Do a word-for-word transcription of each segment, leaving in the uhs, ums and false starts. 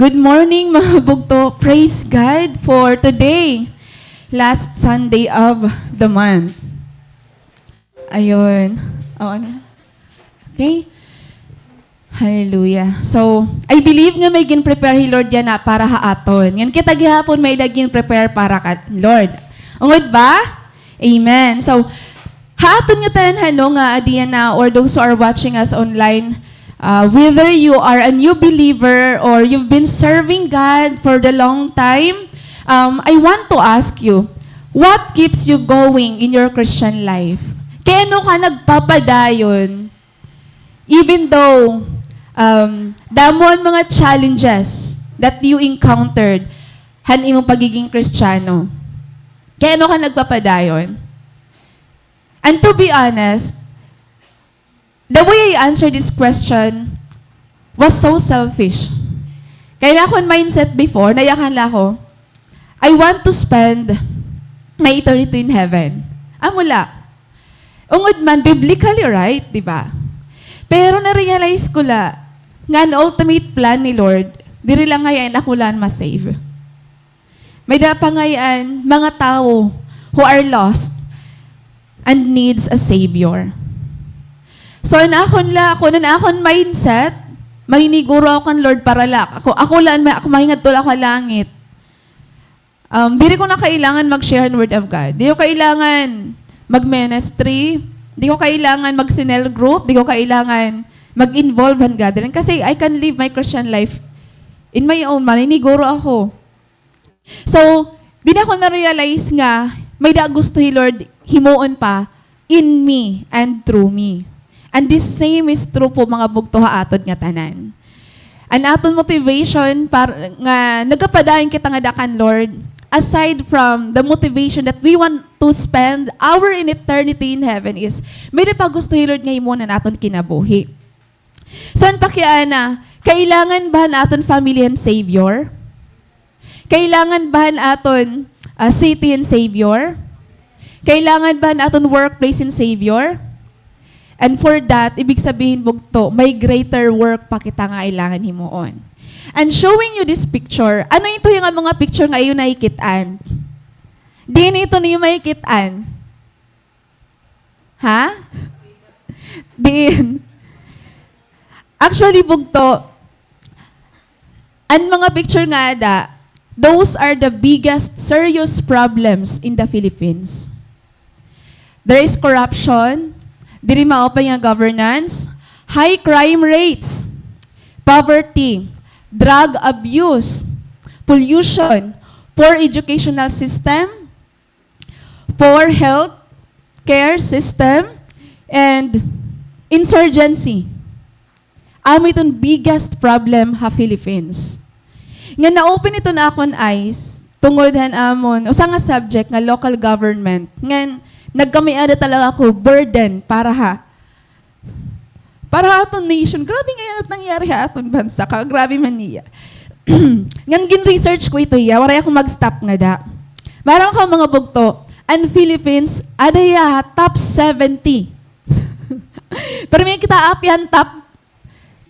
Good morning, mga bugto. Praise God for today, last Sunday of the month. Ayun. O, ano? Okay? Hallelujah. So, I believe nga may gin-prepare hi Lord yana para ha aton. Ngan kita gihapon may-ada gin-prepare para kan Lord. Ungod ba? Amen. So, ha aton ngatanan, no, nga adi yana, or those who are watching us online, uh, whether you are a new believer or you've been serving God for the long time, um, I want to ask you, what keeps you going in your Christian life? Kay ano ka nagpapadayon, even though, um, damo an mga challenges that you encountered han imong pagiging Kristiyano? Kay ano ka nagpapadayon? And to be honest, the way I answered this question was so selfish. Kay an akon mindset before, nayakan la ako, "I want to spend my eternity in heaven." Amo la. Ungod man, biblically right, di ba? Pero na-realize ko la nga an ultimate plan ni Lord, diri la ngay-an ako la an ma-save. May-ada pa ngay-an mga tawo who are lost and needs a Savior. So, an akon la, kun an akon mindset, maniniguro ako kan Lord para la ako, ako la an ma-, ako mahingadto la ako ha langit. Um, diri ko na kailangan mag-share han Word of God. Di ko kailangan mag-ministry. Di ko kailangan mag-cell group. Di ko kailangan mag-involve han gathering. Kasi I can live my Christian life in my own. Maniniguro ako. So, dida ko na-realize nga may-ada gusto hi Lord himuon pa in me and through me. And this same is true po, mga bugto, ha aton ngatanan. An aton motivation par-, nga nagapadayon kita ngada kan Lord, aside from the motivation that we want to spend our in eternity in heaven is, may-ada pa gusto hi Lord nga himuon han aton kinabuhi. So, an pakiana, kailangan ba han aton family han Savior? Kailangan ba han aton, ah, city hin Savior? Kailangan ba han aton workplace hin Savior? And for that, ibig sabihin, bugto, may greater work pa kita nga kailangan himuon. And showing you this picture, ano ito nga mga picture nga iyo nakikit-an? Diin ito niyo makikit-an? Ha? Diin. Actually, bugto, an mga picture nga ada, those are the biggest serious problems in the Philippines. There is corruption, diri maupay nga governance, high crime rates, poverty, drug abuse, pollution, poor educational system, poor health care system, and insurgency. Amo iton biggest problem ha Philippines. Nga na-open iton akon eyes tungod han amon usa nga subject nga local government. Ngan nagkamay-ada talaga ako burden para ha Para ha aton nation, grabe ngay-an it nangyari ha aton bansa, ka-, grabe man niya. Ngan gin-research ko ito hiya, waray ako mag-stop ngada. Maaram kamo, mga bugto, an Philippines, ada hiya ha top seventy. Pero may kita apihan top,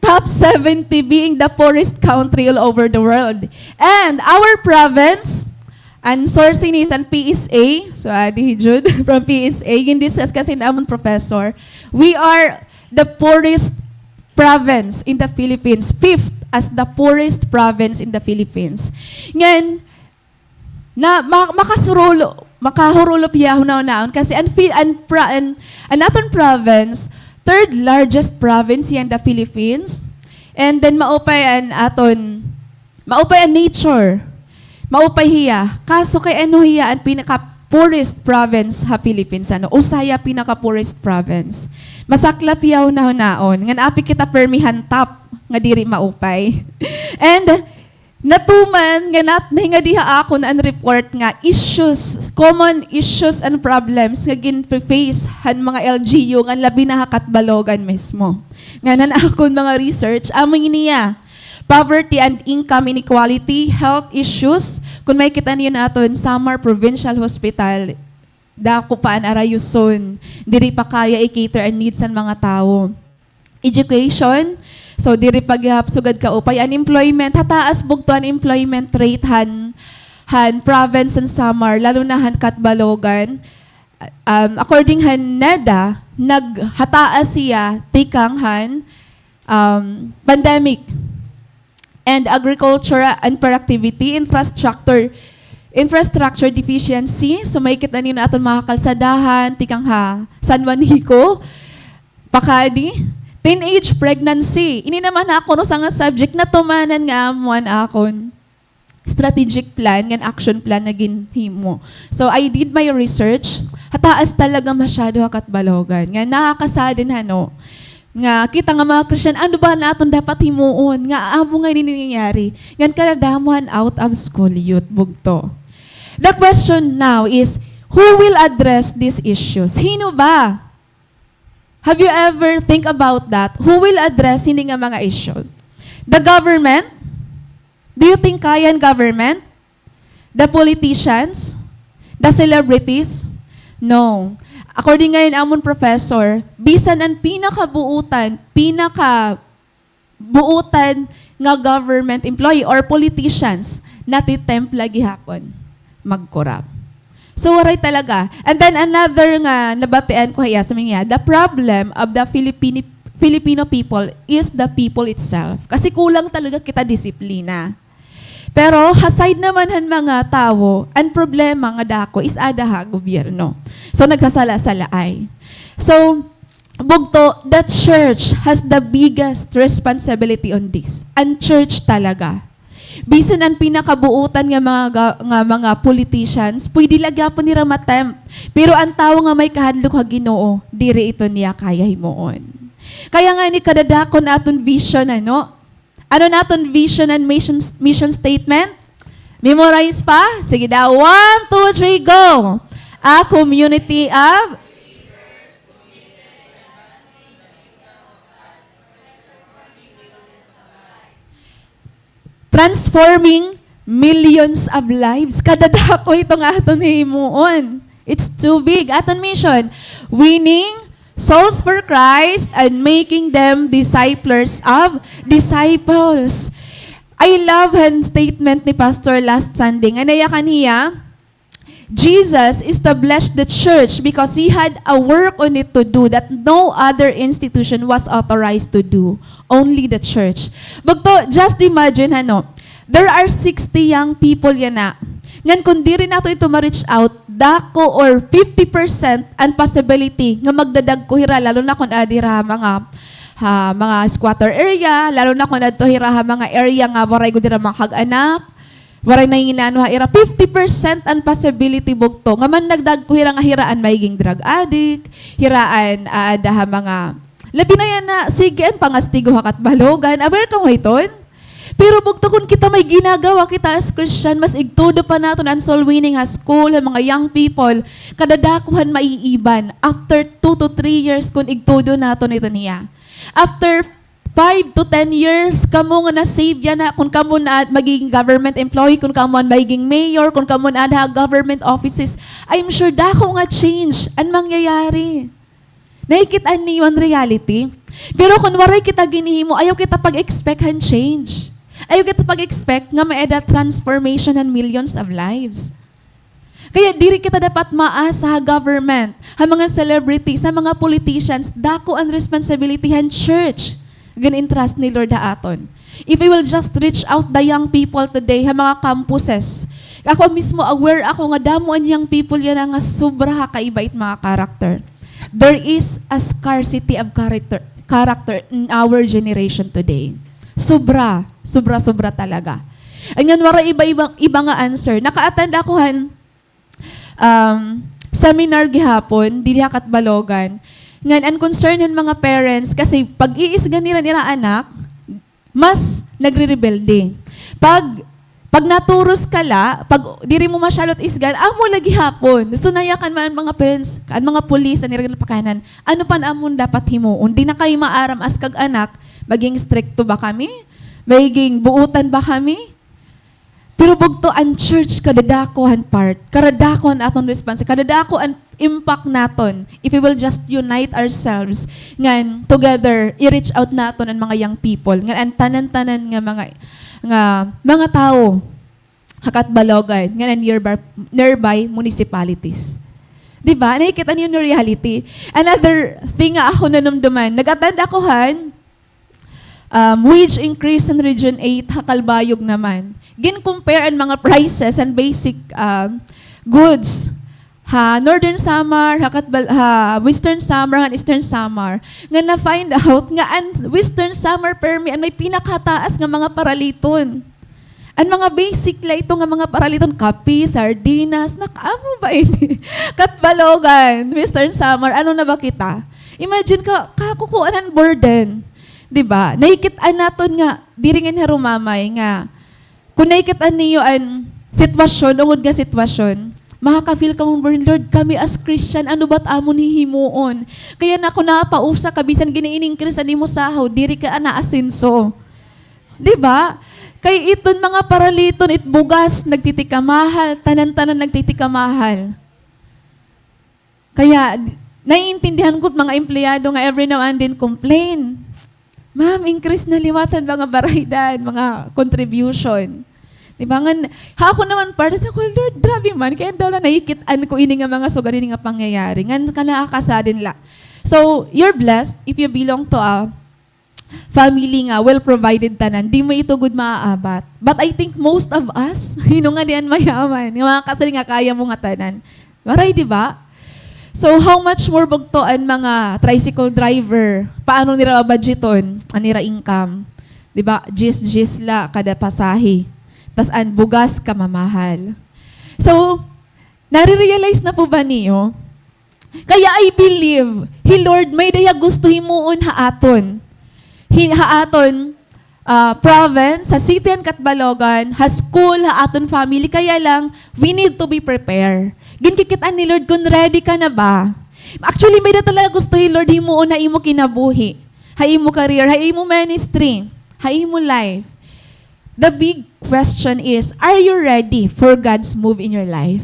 top seventy being the poorest country all over the world. And our province, an source ini is an P S A. So, adi hi Jude from P S A. Gin-discuss kasi namon, professor. We are the poorest province in the Philippines. Fifth as the poorest province in the Philippines. Ngan, na, ma-, makasurulo-, makahurulop hiya hunahunaon kasi an Phi-, an pra-, an, an aton province, third largest province hiya in the Philippines. And then, maupay an aton Maupay an nature. Maupay hiya. Kaso kay ano hiya an pinaka-poorest province ha Philippines, ano? Usa hiya pinaka-poorest province. Masaklap hiya hunahunaon. Ngan apik kita permi han top nga diri maupay. And natuman nga nat-, nahingadi ha akon an report nga issues, common issues and problems nga gin-face han mga L G U, ngan labi na ha Catbalogan mismo. Ngan an akon mga research, amo ini hiya. Poverty and income inequality, health issues. Kon makikita niyo an aton Samar Provincial Hospital, dako pa an arayoson. Diri pa kaya i-cater an needs han mga tawo. Education, So, diri pa gihap sugad kaupay. Unemployment, hataas bugto an employment rate han, han province han Samar, lalo na han Catbalogan. Um, according han NEDA, naghataas hiya tikang han, um, pandemic. And agriculture and productivity, infrastructure, infrastructure deficiency. So, makikita niyo na aton mga kalsadahan, tikang ha San Juanico, pakadi, teenage pregnancy. Ini naman ha akon usa nga subject, natumanan nga amo an akon strategic plan ngan action plan nga ginhimo. So, I did my research. Hataas talaga masyado ha Catbalogan. Nga nakakasadin, hano, nga kita nga mga Christian, ano ba an aton dapat himuon? Nga amo nga ini nangyayari. Ngan kadadamo han out of school youth, bugto. The question now is, who will address these issues? Hino ba? Have you ever think about that? Who will address hini nga mga issues? The government? Do you think kaya han government? The politicians? The celebrities? No. According ngay-an amon professor, bisan an pinakabuutan, pinakabuutan nga government employee or politicians, natitempt la gihapon mag-corrupt. So, waray talaga. And then another nga nabatian ko hiya, sabi niya, the problem of the Filipini-, Filipino people is the people itself. Kasi kulang talaga kita disiplina. Pero ha side naman han mga tawo, an problema nga dako is ada ha gobyerno. So, nagsasala-salaay. So, bugto, the church has the biggest responsibility on this. An church talaga. Bisan an pinakabuutan nga mga ga-, nga mga politicians, pwede la gihapon nira ma-tempt. Pero an tawo nga may kahadlok ha Ginoo, diri ito niya kaya himuon. Kaya ngani kadadako an aton vision, ano? Ano an aton vision and mission, mission statement? Memorize pa? Sige daw. One, two, three, go! A community of transforming millions of lives. Kadadako ito nga aton himuon. It's too big. Aton mission, winning souls for Christ and making them disciples of disciples. I love han statement ni Pastor last Sunday. Nga nayakan hiya, Jesus established the church because he had a work on it to do that no other institution was authorized to do. Only the church. Bugto, just imagine, ano, there are sixty young people yana. Ngan kung diri naton ito ma-reach out, dako or fifty percent an possibility nga magdadagko hira, lalo na kung adi hira ha mga, ha mga squatter area, lalo na kung adto hira ha mga area nga waray gud hira mga kag-anak, waray nanginano ha ira, fifty percent an possibility bugto nga man nagdagko hira nga hira an magiging drug addict, hira an aada ha mga, labi na yana, sige, an pangastigo ha Catbalogan. Aware kamo hiton? Pero bugto, kon kita may ginagawa kita as Christian, mas igtudo pa naton an soul winning ha school, ha mga young people, kadadako han maiiban after two to three years kon igtudo naton iton hiya. After five to ten years, kamo nga na-save yana, kon kamo na magiging government employee, kon kamo an magiging mayor, kon kamo na ha government offices, I'm sure dako nga change an mangyayari. Nakikit-an niyo an reality? Pero kon waray kita ginhimo, ayaw kita pag-expect han change. Ayaw kita pag-expect nga may-ada transformation han millions of lives. Kaya diri kita dapat maasa ha government, ha mga celebrities, ha mga politicians, dako an responsibility han church. Gin-entrust ni Lord ha aton. If we will just reach out the young people today ha mga campuses. Ako mismo, aware ako nga damo an young people yana nga sobra ha kaiba it mga character. There is a scarcity of character, character in our generation today. Sobra, sobra, sobra talaga. Ngan waray iba, iba, iba nga answer. Naka-attend ako han, um, seminar gihapon, didi ha Catbalogan. Ngan an concern han mga parents, kasi pag-iisgan nira an ira anak, mas nagrerebelde. Pag, pag naturos ka la, pag diri mo masyalot isgan, amo la gihapon. So, nayakan man an mga parents, an mga pulis, an ira ginapakayanan, ano pa an amon dapat himuon? Di na kami maaram as kag-anak, maging strikto ba kami? Maging buutan ba kami? Pero bugto an church, kadadako han part, kadadako han aton response, kadadako an impact naton if we will just unite ourselves, ngan together, i-reach out naton an mga young people, ngan an tanan-tanan nga mga, nga mga tawo ha Catbalogan, ngan an nearby, nearby municipalities. Di ba? Nakikita niyo an reality. Another thing nga ako nanumduman, nag-attend ako han um, wage increase in Region eight ha Calbayog naman. Gin-compare an mga prices an basic, um, goods ha Northern Samar, ha, Katbal-, ha Western Samar, ngan Eastern Samar. Nga na-find out nga an Western Samar permi an may pinakataas nga mga paraliton. An mga basic la ito nga mga paraliton, kape, sardinas, nak-, amo ba ini? Catbalogan, Western Samar, ano na ba kita? Imagine ka, kakukuan an burden. Di ba? Nakikit-an naton nga, diri ngay-an harumamay nga, kun nakikit-an niyo an sitwasyon, ungod nga sitwasyon, makaka-feel kamo burden, "Lord, kami as Christian, ano ba it amon hihimuon?" Kaya na ako napausa ka, bisan gin-i-increase an imo sahod, diri ka naasenso. Di ba? Kay iton mga paraliton, it bugas, nagtitika mahal, tanan-tanan nagtitika mahal. Kaya, naiintindihan ko it mga empleyado nga every now and then complain, "Ma'am, increase na liwat an mga baraydan, mga contribution." Di ba? Ngan, ha ako naman part, sa ko, "Lord, grabe man, kay daw la nakikit-an ko ini nga mga sugad ini nga pangyayari." Ngan, kanakasad-an la. So, you're blessed if you belong to a family nga well provided tanan, di mo ito gud maaabat. But I think most of us, hin-o ngani an mayaman, nga makakasiring nga kaya mo ngatanan. Waray, di ba? So, how much more bugto an mga tricycle driver? Paano nira babudgeton an ira income? Di ba? Diyes-diyes la kada pasahe. Tas an bugas kamamahal. So, nare-realize na po ba niyo? Kaya I believe, hi Lord, may-ada hiya gusto himuon ha aton. Hi-, ha aton, ah, province, ha city han Catbalogan, ha school, ha aton family. Kaya lang, we need to be prepared. Ginkikit-an ni Lord kun ready ka na ba. Actually, may-ada talaga gusto hi Lord himuon ha imo kinabuhi, ha imo career, ha imo ministry, ha imo life. The big question is, are you ready for God's move in your life?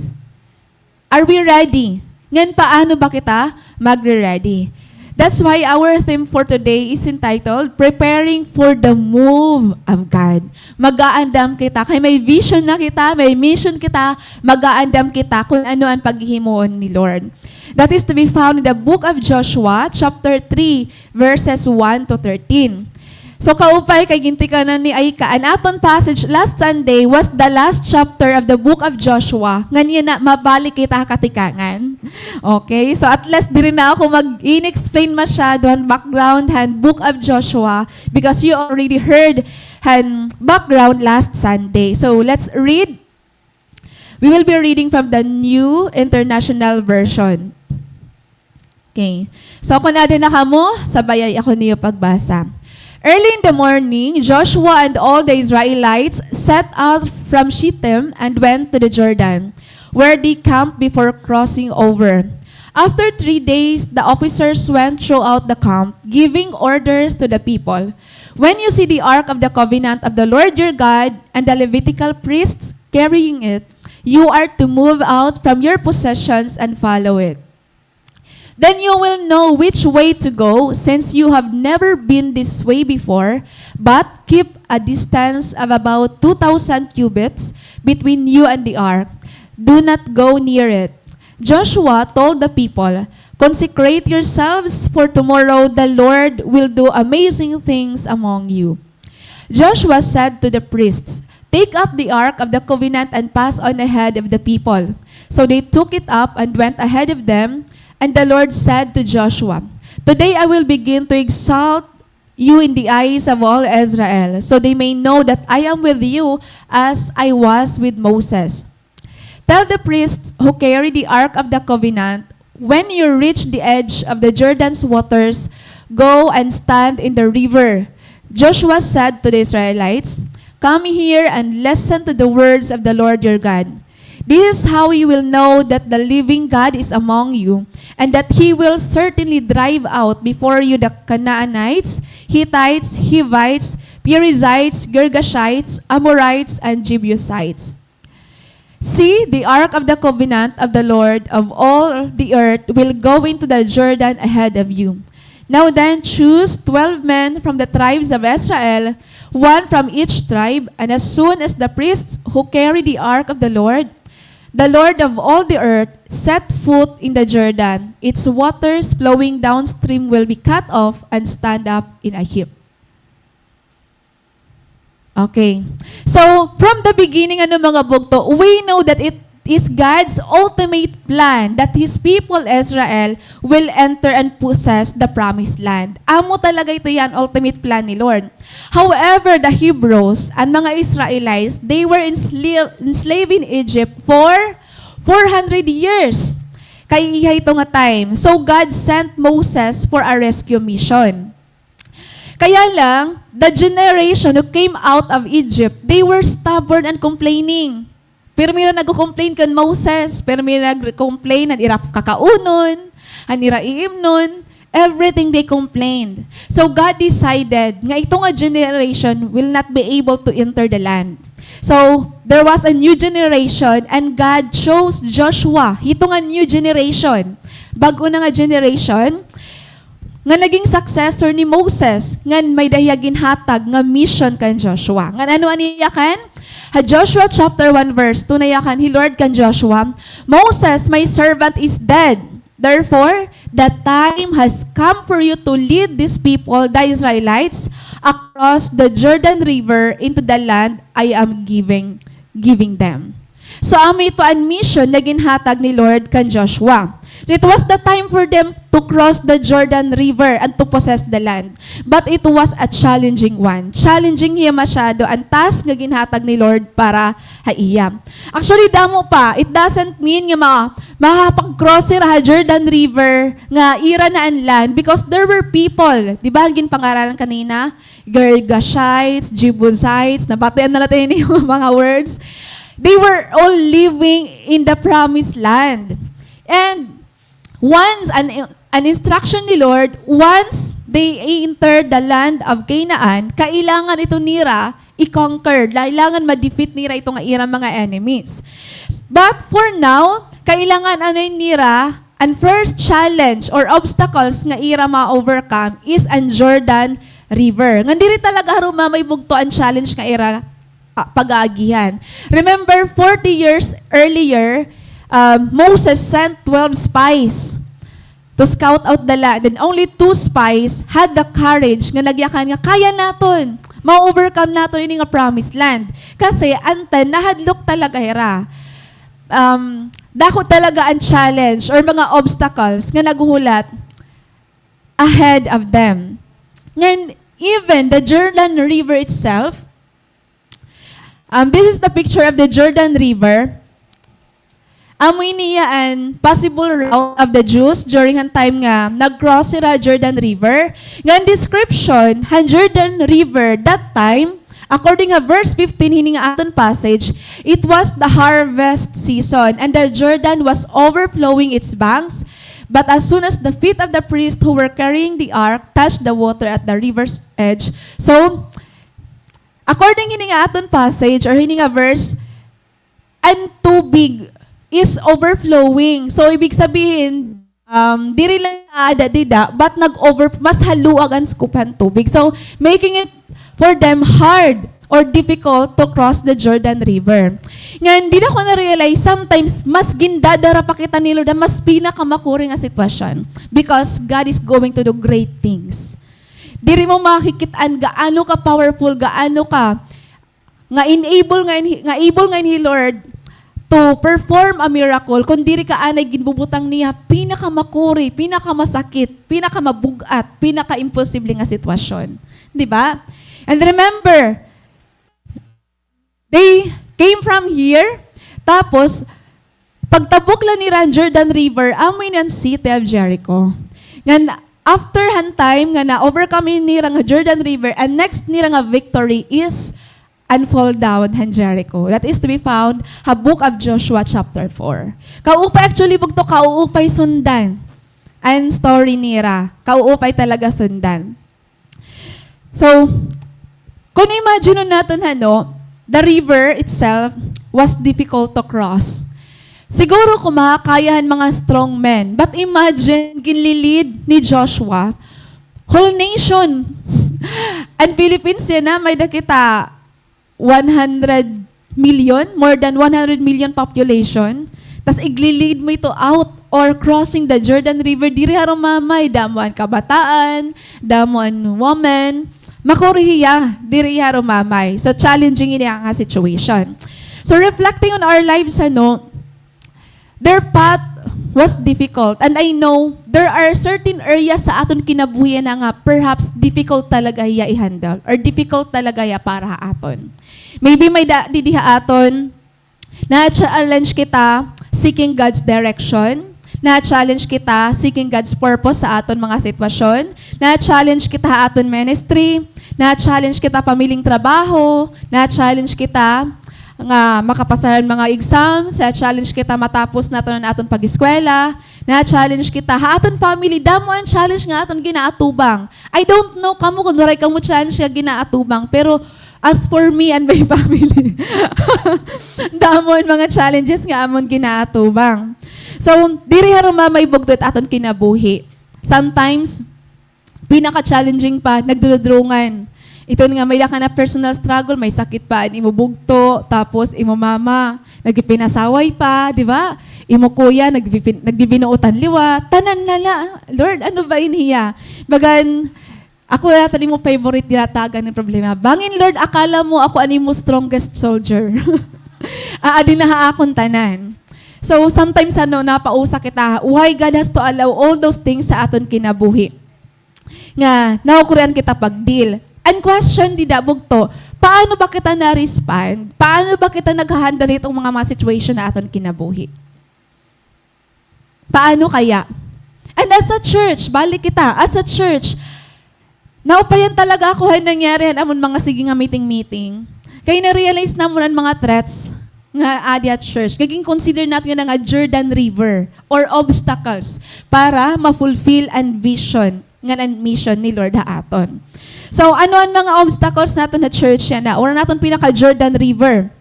Are we ready? Ngan paano ba kita magre-ready? That's why our theme for today is entitled, "Preparing for the Move of God." Mag-aandam kita. Kay may vision na kita, may mission kita, mag-aandam kita kun ano an paghihimuon ni Lord. That is to be found in the book of Joshua, chapter three, verses one to thirteen. So, kaupay, kay gintikanan ni Aika, an aton passage last Sunday was the last chapter of the book of Joshua. Ngan yana, mabalik kita ha katikangan. Okay? So, at least, diri na ako mag-in-explain masyado han background han book of Joshua because you already heard han background last Sunday. So, let's read. We will be reading from the New International Version. Okay. So, kun adi na kamo, sabayay ako niyo pagbasa. Early in the morning, Joshua and all the Israelites set out from Shittim and went to the Jordan, where they camped before crossing over. After three days, the officers went throughout the camp, giving orders to the people. "When you see the ark of the covenant of the Lord your God and the Levitical priests carrying it, you are to move out from your possessions and follow it. Then you will know which way to go, since you have never been this way before, but keep a distance of about two thousand cubits between you and the ark. Do not go near it." Joshua told the people, "Consecrate yourselves, for tomorrow the Lord will do amazing things among you." Joshua said to the priests, "Take up the ark of the covenant and pass on ahead of the people." So they took it up and went ahead of them. And the Lord said to Joshua, "Today I will begin to exalt you in the eyes of all Israel, so they may know that I am with you as I was with Moses. Tell the priests who carry the ark of the covenant, 'When you reach the edge of the Jordan's waters, go and stand in the river.'" Joshua said to the Israelites, "Come here and listen to the words of the Lord your God. This is how you will know that the living God is among you, and that he will certainly drive out before you the Canaanites, Hittites, Hivites, Perizzites, Girgashites, Amorites, and Jebusites. See, the ark of the covenant of the Lord of all the earth will go into the Jordan ahead of you. Now then, choose twelve men from the tribes of Israel, one from each tribe, and as soon as the priests who carry the ark of the Lord, the Lord of all the earth, set foot in the Jordan, its waters flowing downstream will be cut off and stand up in a heap. Okay. So, from the beginning, ano, mga bugto, we know that it is God's ultimate plan that His people Israel will enter and possess the promised land. Amo talaga ito yan, ultimate plan ni Lord. However, the Hebrews, an mga Israelites, they were ensla-, enslaved in Egypt for four hundred years. Kay iya ito nga time. So, God sent Moses for a rescue mission. Kaya lang, the generation who came out of Egypt, they were stubborn and complaining. Pirmi hira nagko-complain kan Moses, pirmi hira nag-complain han ira kakaunon, han ira iimnon, everything they complained. So God decided nga ito nga generation will not be able to enter the land. So there was a new generation and God chose Joshua. Hito nga new generation, bag-o na nga generation, nga naging successor ni Moses, ngan may-ada hiya ginhatag nga mission kan Joshua. Ngan ano an iya yakan? Ha Joshua chapter one verse two, nayakan hi Lord kan Joshua, "Moses, my servant, is dead. Therefore, the time has come for you to lead these people, the Israelites, across the Jordan River into the land I am giving, giving them." So, amo ito an mission nga ginhatag ni Lord kan Joshua. So, it was the time for them to cross the Jordan River and to possess the land. But it was a challenging one. Challenging hiya masyado an task nga ginhatag ni Lord para ha iya. Actually, damo pa. It doesn't mean nga ma-, makakapag-cross hira ha Jordan River nga ira na an land because there were people, di ba, an ginpangaranan kanina? Girgashites, Jebusites, nabatian na natin ini nga mga words. They were all living in the promised land. And once, an, an instruction ni Lord, once they entered the land of Canaan, kailangan ito nira i-conquer, kailangan ma-defeat nira ito nga ira mga enemies. But for now, kailangan ano nira, an first challenge or obstacles nga ira ma-overcome is an Jordan River. Ngan diri talaga harumamay bugto an challenge nga ira, ah, pag-aagihan. Remember, forty years earlier, um, Moses sent twelve spies to scout out the land, and only two spies had the courage nga nagyakan nga, "Kaya naton, ma-overcome naton ini nga promised land." Kasi, an ten, nahadlok talaga hira. Um, dako talaga an challenge or mga obstacles nga naghuhulat ahead of them. Ngan, even the Jordan River itself, um, this is the picture of the Jordan River. Amo ini iya an possible route of the Jews during han time nga nag-cross sira Jordan River. Ngan description han Jordan River that time, according ha verse fifteen hini nga aton passage, it was the harvest season, and the Jordan was overflowing its banks. But as soon as the feet of the priests who were carrying the ark touched the water at the river's edge, so, according hini nga aton passage or hini nga verse, an tubig is overflowing. So, ibig sabihin, um, diri lang aada dida, but nag-over-, mas haluag an scoop han tubig. So, making it for them hard or difficult to cross the Jordan River. Ngan, dida ko na-realize, sometimes, mas gindadara pa kita ni Lord, mas pinakamakuri nga sitwasyon. Because God is going to do great things. Diri mo makikit-an gaano ka powerful, gaano ka nga enable ngayon hi-, nga able ngayon hi Lord to perform a miracle, kon diri ka anay ginbubutang niya pinakamakuri, pinakamasakit, pinakamabug-at, pinaka-imposible nga sitwasyon. Di ba? And remember, they came from here, tapos, pagtabok la nira an Jordan River, amo ini an city of Jericho. Ngan, after han time nga na-overcome nira nga Jordan River, an next nira nga victory is an fall down han Jericho. That is to be found ha book of Joshua chapter four. Kauupay, actually, bugto, kauupay sundan an story nira. Kauupay talaga sundan. So, Kung imagine naton, ano, the river itself was difficult to cross. Siguro kung makakaya han mga strong men. But imagine, ginli-lead ni Joshua, whole nation. An Philippines yana, may-da kita one hundred million, more than one hundred million population. Tas igli-lead mo ito out or crossing the Jordan River, diri harumamay, damo an kabataan, damo an women. Makuri hiya, diri harumamay. So, challenging ini nga situation. So, reflecting on our lives, ano, their path was difficult. And I know there are certain areas sa aton kinabuhi yana nga perhaps difficult talaga hiya i-handle or difficult talaga hiya para ha aton. Maybe may-da didi ha aton, na-challenge kita seeking God's direction, na-challenge kita seeking God's purpose sa aton mga sitwasyon, na-challenge kita ha aton ministry, na-challenge kita pamiling trabaho, na-challenge kita nga makapasar han mga exams, na-challenge kita matapos naton an aton pag-eskwela, na-challenge kita ha aton family, damo an challenge nga aton ginaatubang. I don't know kamo kun waray kamo challenge nga ginaatubang, pero as for me and my family, damo an mga challenges nga amon ginaatubang. So, diri harumamay bugto it aton kinabuhi. Sometimes, pinaka-challenging pa, nagdurudrungan. Iton nga, may-da ka na personal struggle, may sakit pa an imo bugto, tapos imo mama, nagpipinasaway pa, di ba? Imo kuya, nagpipin-, nagbibinuotan liwat. Tanan na la, Lord, ano ba ini hiya? Bagan, ako yata an imo favorite ginatagan nga problema. Bangin, Lord, akala mo ako an imo strongest soldier. Aadi na ha akon tanan. So, sometimes, ano, napausa kita, why God has to allow all those things sa aton kinabuhi? Nga, nakukurian kita pag-deal. An question dida, bugto, paano ba kita na-respond? Paano ba kita nagha-handle hiton mga, mga situation ha aton kinabuhi? Paano kaya? And as a church, balik kita, as a church, naupayan talaga ako han nangyari han amon mga sige nga meeting-meeting. Kay na-realize namon an mga threats nga aadi ha church. Naging consider naton yana nga Jordan River or obstacles para ma-fulfill an vision ngan an mission ni Lord ha aton. So, ano an mga obstacles naton ha church yana? Una naton pinaka-Jordan River.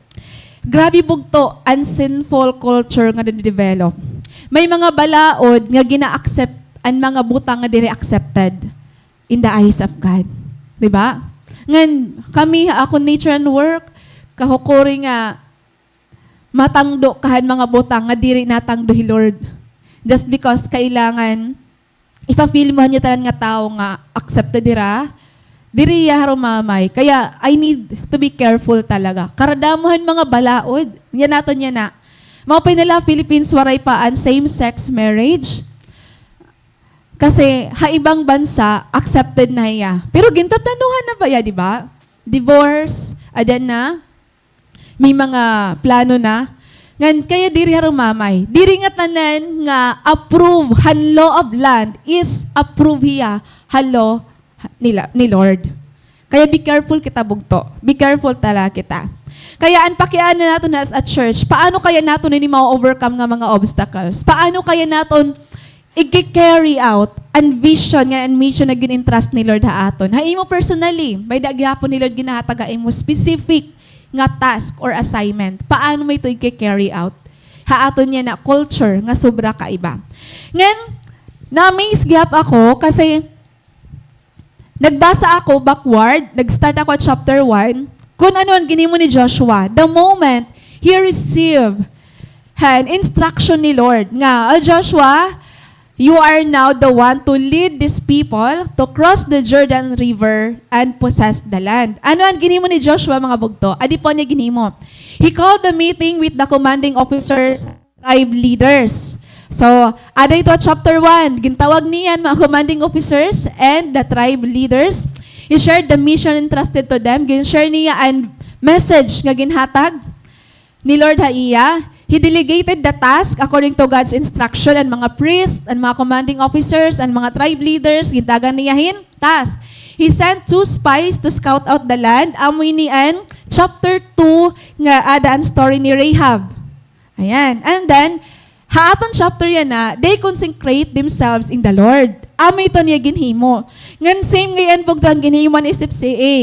Grabe bugto an sinful culture nga nade-develop. May mga balaod nga gina-accept an mga butang nga diri accepted in the eyes of God. Di ba? Ngan kami, ha akon nature and work, kahukuri nga matangdo ka han mga butang nga diri natangdo hi Lord. Just because kailangan ipa-feel mo han iyo tanan nga tawo nga accepted hira, diri hiya harumamay. Kaya, I need to be careful talaga. Karadamo han mga balaod. Yana naton yana. Maupay na la, Philippines, waray pa an same-sex marriage. Kasi, ha ibang bansa, accepted na hiya. Pero ginpaplanuhan na ba hiya, di ba? Divorce, ada na. May mga plano na. Ngan, kaya diri harumamay. Diri nga tanan nga approve han law of land is approve hiya han law nila, ni Lord. Kaya be careful kita, bugto. Be careful talaga kita. Kaya an pakiana naton as a church, paano kaya naton ini ma-overcome nga mga obstacles? Paano kaya naton igi-carry out an vision ngan an mission nga gin-entrust ni Lord ha aton? Ha imo personally, may-da gihapon ni Lord ginhatag ha imo specific nga task or assignment. Paano mo ito igi-carry out? Ha aton yana culture nga sobra kaiba. Ngan, na-amaze gihap ako kasi nagbasa ako backward, nag-start ako at chapter one, kun ano an ginhimo ni Joshua. The moment he received an instruction ni Lord nga, "O Joshua, you are now the one to lead these people to cross the Jordan River and possess the land." Ano an ginhimo ni Joshua, mga bugto? Adi pa an iya ginhimo. He called the meeting with the commanding officers, tribe leaders. So, ada ito ha chapter one, gintawag niya an mga commanding officers and the tribe leaders. He shared the mission entrusted to them. Gin-share niya an message nga ginhatag ni Lord ha iya. He delegated the task according to God's instruction, an mga priest, an mga commanding officers, an mga tribe leaders, gintagan niya hin task. He sent two spies to scout out the land. Amo ini an chapter two nga ada an story ni Rahab. Ayan. And then, ha aton chapter yana, they consecrate themselves in the Lord. Amo ito an iya ginhimo. Ngan same ngay-an bugto an ginhimo han S F C A.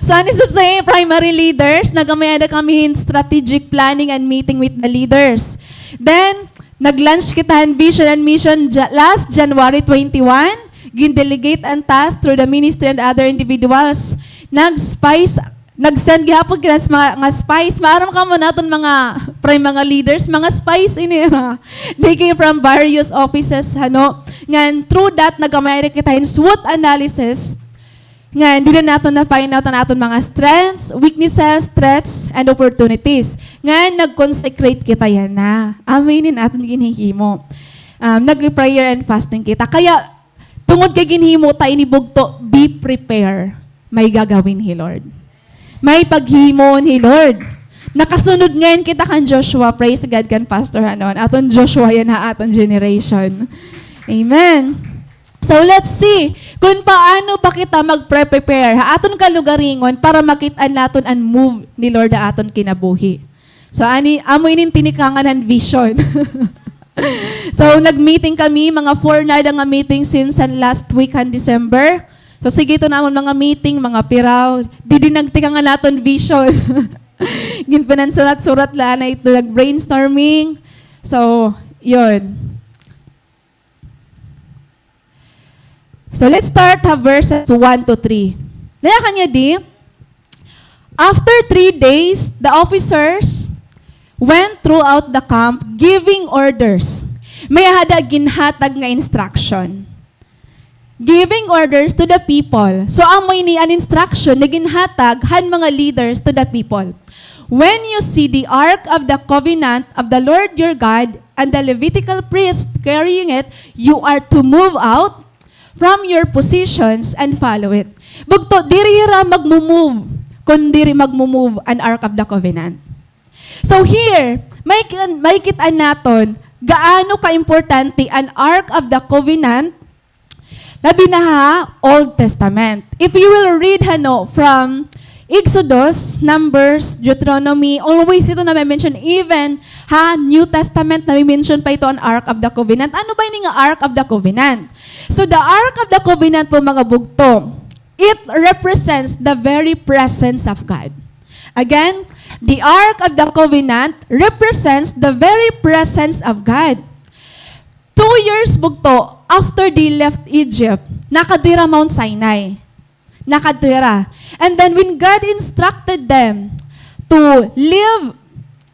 So, an isip sa primary leaders, nagkamay-ada kami hin strategic planning and meeting with the leaders. Then, nag-launch kita han vision and mission Ja-, last January twenty-one. Gin-delegate an task through the ministry and other individuals. Nag-spice, nag-send gihapon kita sa mga, nga spice. Maaram kamo naton mga, pre, mga leaders, mga spice ini, ha. They came from various offices, hano. Ngan, through that, nagkamay-ada kita hin SWOT analysis. Ngan, dida naton na-find out an aton mga strengths, weaknesses, threats, and opportunities. Ngan, nag-consecrate kita yana. Amo ini an aton ginhihimo. Um, nag-prayer and fasting kita. Kaya, tungod kay ginhimo ta ini bugto, be prepared. May gagawin hi Lord. May paghimo hi Lord. Nakasunod ngayon kita kan Joshua. Praise God kan Pastor Hanon. Aton Joshua yana ha aton generation. Amen. So, let's see kung paano ba kita mag-prepare ha aton kalugaringon para makit-an naton an move ni Lord ha aton kinabuhi. So, ani, amo ini an tinikangan han vision. So, nag-meeting kami, mga four na nga meeting since an last week han December. So, sige, ito na amon mga meeting, mga piraw. Didi nagtikangan naton vision. Ginpanansurat-surat la na ito, nag-brainstorming. So, yun. So, let's start ha verses one to three. Naya kanya di, after three days, the officers went throughout the camp giving orders. May-ada ginhatag nga instruction. Giving orders to the people. So, amo ini an instruction na ginhatag han mga leaders to the people. When you see the ark of the covenant of the Lord your God and the Levitical priest carrying it, you are to move out from your positions and follow it. Bugto, diri hira magmo-move kon diri magmo-move an Ark of the Covenant. So here, may kin-, makikit-an naton gaano kaimportante an Ark of the Covenant, labi na ha Old Testament. If you will read, hano, from Exodus, Numbers, Deuteronomy, always ito name-mention. Even ha New Testament, name-mention pa ito an Ark of the Covenant. Ano ba ini nga Ark of the Covenant? So, the Ark of the Covenant po, mga bugto, it represents the very presence of God. Again, the Ark of the Covenant represents the very presence of God. Two years, bugto, after they left Egypt, nakadto hira Mount Sinai. Nakadto hira. And then when God instructed them to leave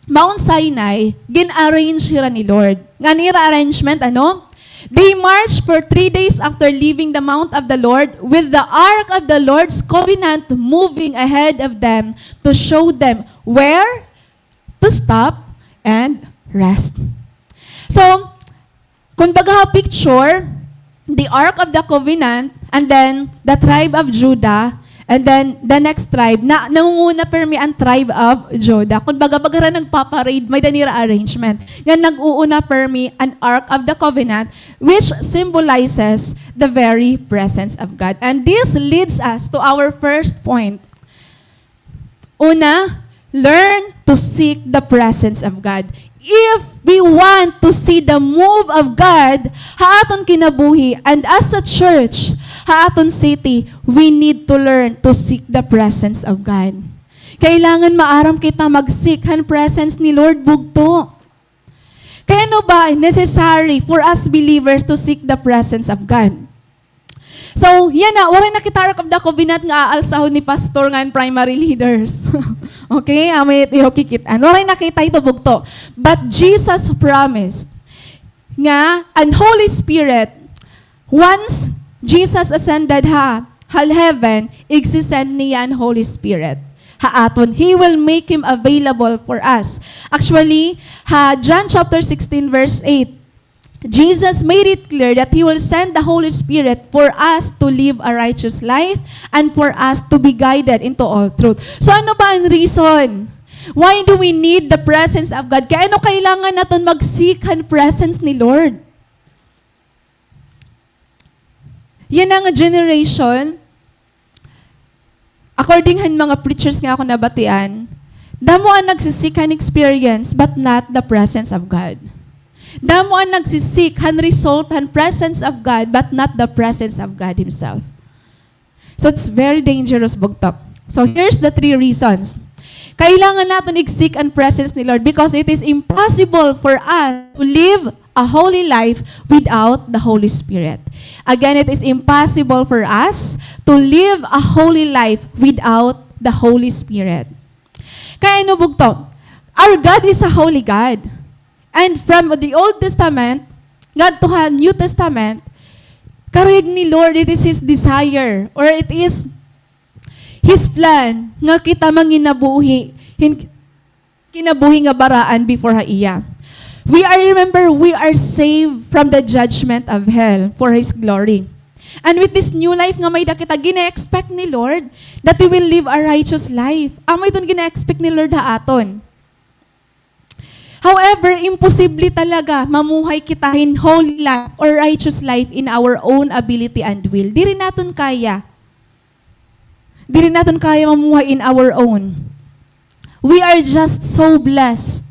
Mount Sinai, gin-arrange hira ni Lord. Ngan ira arrangement, ano? They marched for three days after leaving the mount of the Lord, with the ark of the Lord's covenant moving ahead of them to show them where to stop and rest. So, kumbaga ha picture, the Ark of the Covenant, and then the tribe of Judah, and then the next tribe, na, nangunguna permi an tribe of Judah. Kumbaga, pag hira nagpa-parade, may-ada nira arrangement. Nga nag-uuna permi an Ark of the Covenant, which symbolizes the very presence of God. And this leads us to our first point. Una, learn to seek the presence of God. If we want to see the move of God ha aton kinabuhi and as a church, ha aton city, we need to learn to seek the presence of God. Kailangan maaram kita mag-seek han presence ni Lord, bugto. Kay ano ba necessary for us believers to seek the presence of God? So, yana, waray na kita Ark of the Covenant nga aalsahon ni pastor ngan primary leaders. Okay? Amo it iyo kikit-an. Waray na kita ito, bugto. But Jesus promised nga an Holy Spirit, once Jesus ascended ha, ha heaven, igsi-send niya an Holy Spirit ha aton. He will make him available for us. Actually, ha John chapter sixteen, verse eight, Jesus made it clear that He will send the Holy Spirit for us to live a righteous life and for us to be guided into all truth. So, ano ba an reason? Why do we need the presence of God? Kay ano kailangan naton mag-seek han presence ni Lord? Yana nga generation, according han mga preachers nga ako nabatian, damo an nagsi-seek han experience but not the presence of God. Damo an nagsi-seek han result han presence of God but not the presence of God Himself. So it's very dangerous, bugto. So here's the three reasons. Kailangan naton i-seek an presence ni Lord because it is impossible for us to live a holy life without the Holy Spirit. Again, it is impossible for us to live a holy life without the Holy Spirit. Kay ano, bugto? Our God is a holy God. And from the Old Testament, ngadto ha New Testament, karuyag ni Lord, it is His desire, or it is His plan, nga kita manginabuhi hin kinabuhi nga baraan before ha iya. We are, remember, we are saved from the judgment of hell for His glory. And with this new life nga may-ada kita, gina-expect ni Lord that we will live a righteous life. Amo iton gina-expect ni Lord ha aton. However, imposible talaga mamuhay kita hin holy life or righteous life in our own ability and will. Diri naton kaya. Diri naton kaya mamuhay in our own. We are just so blessed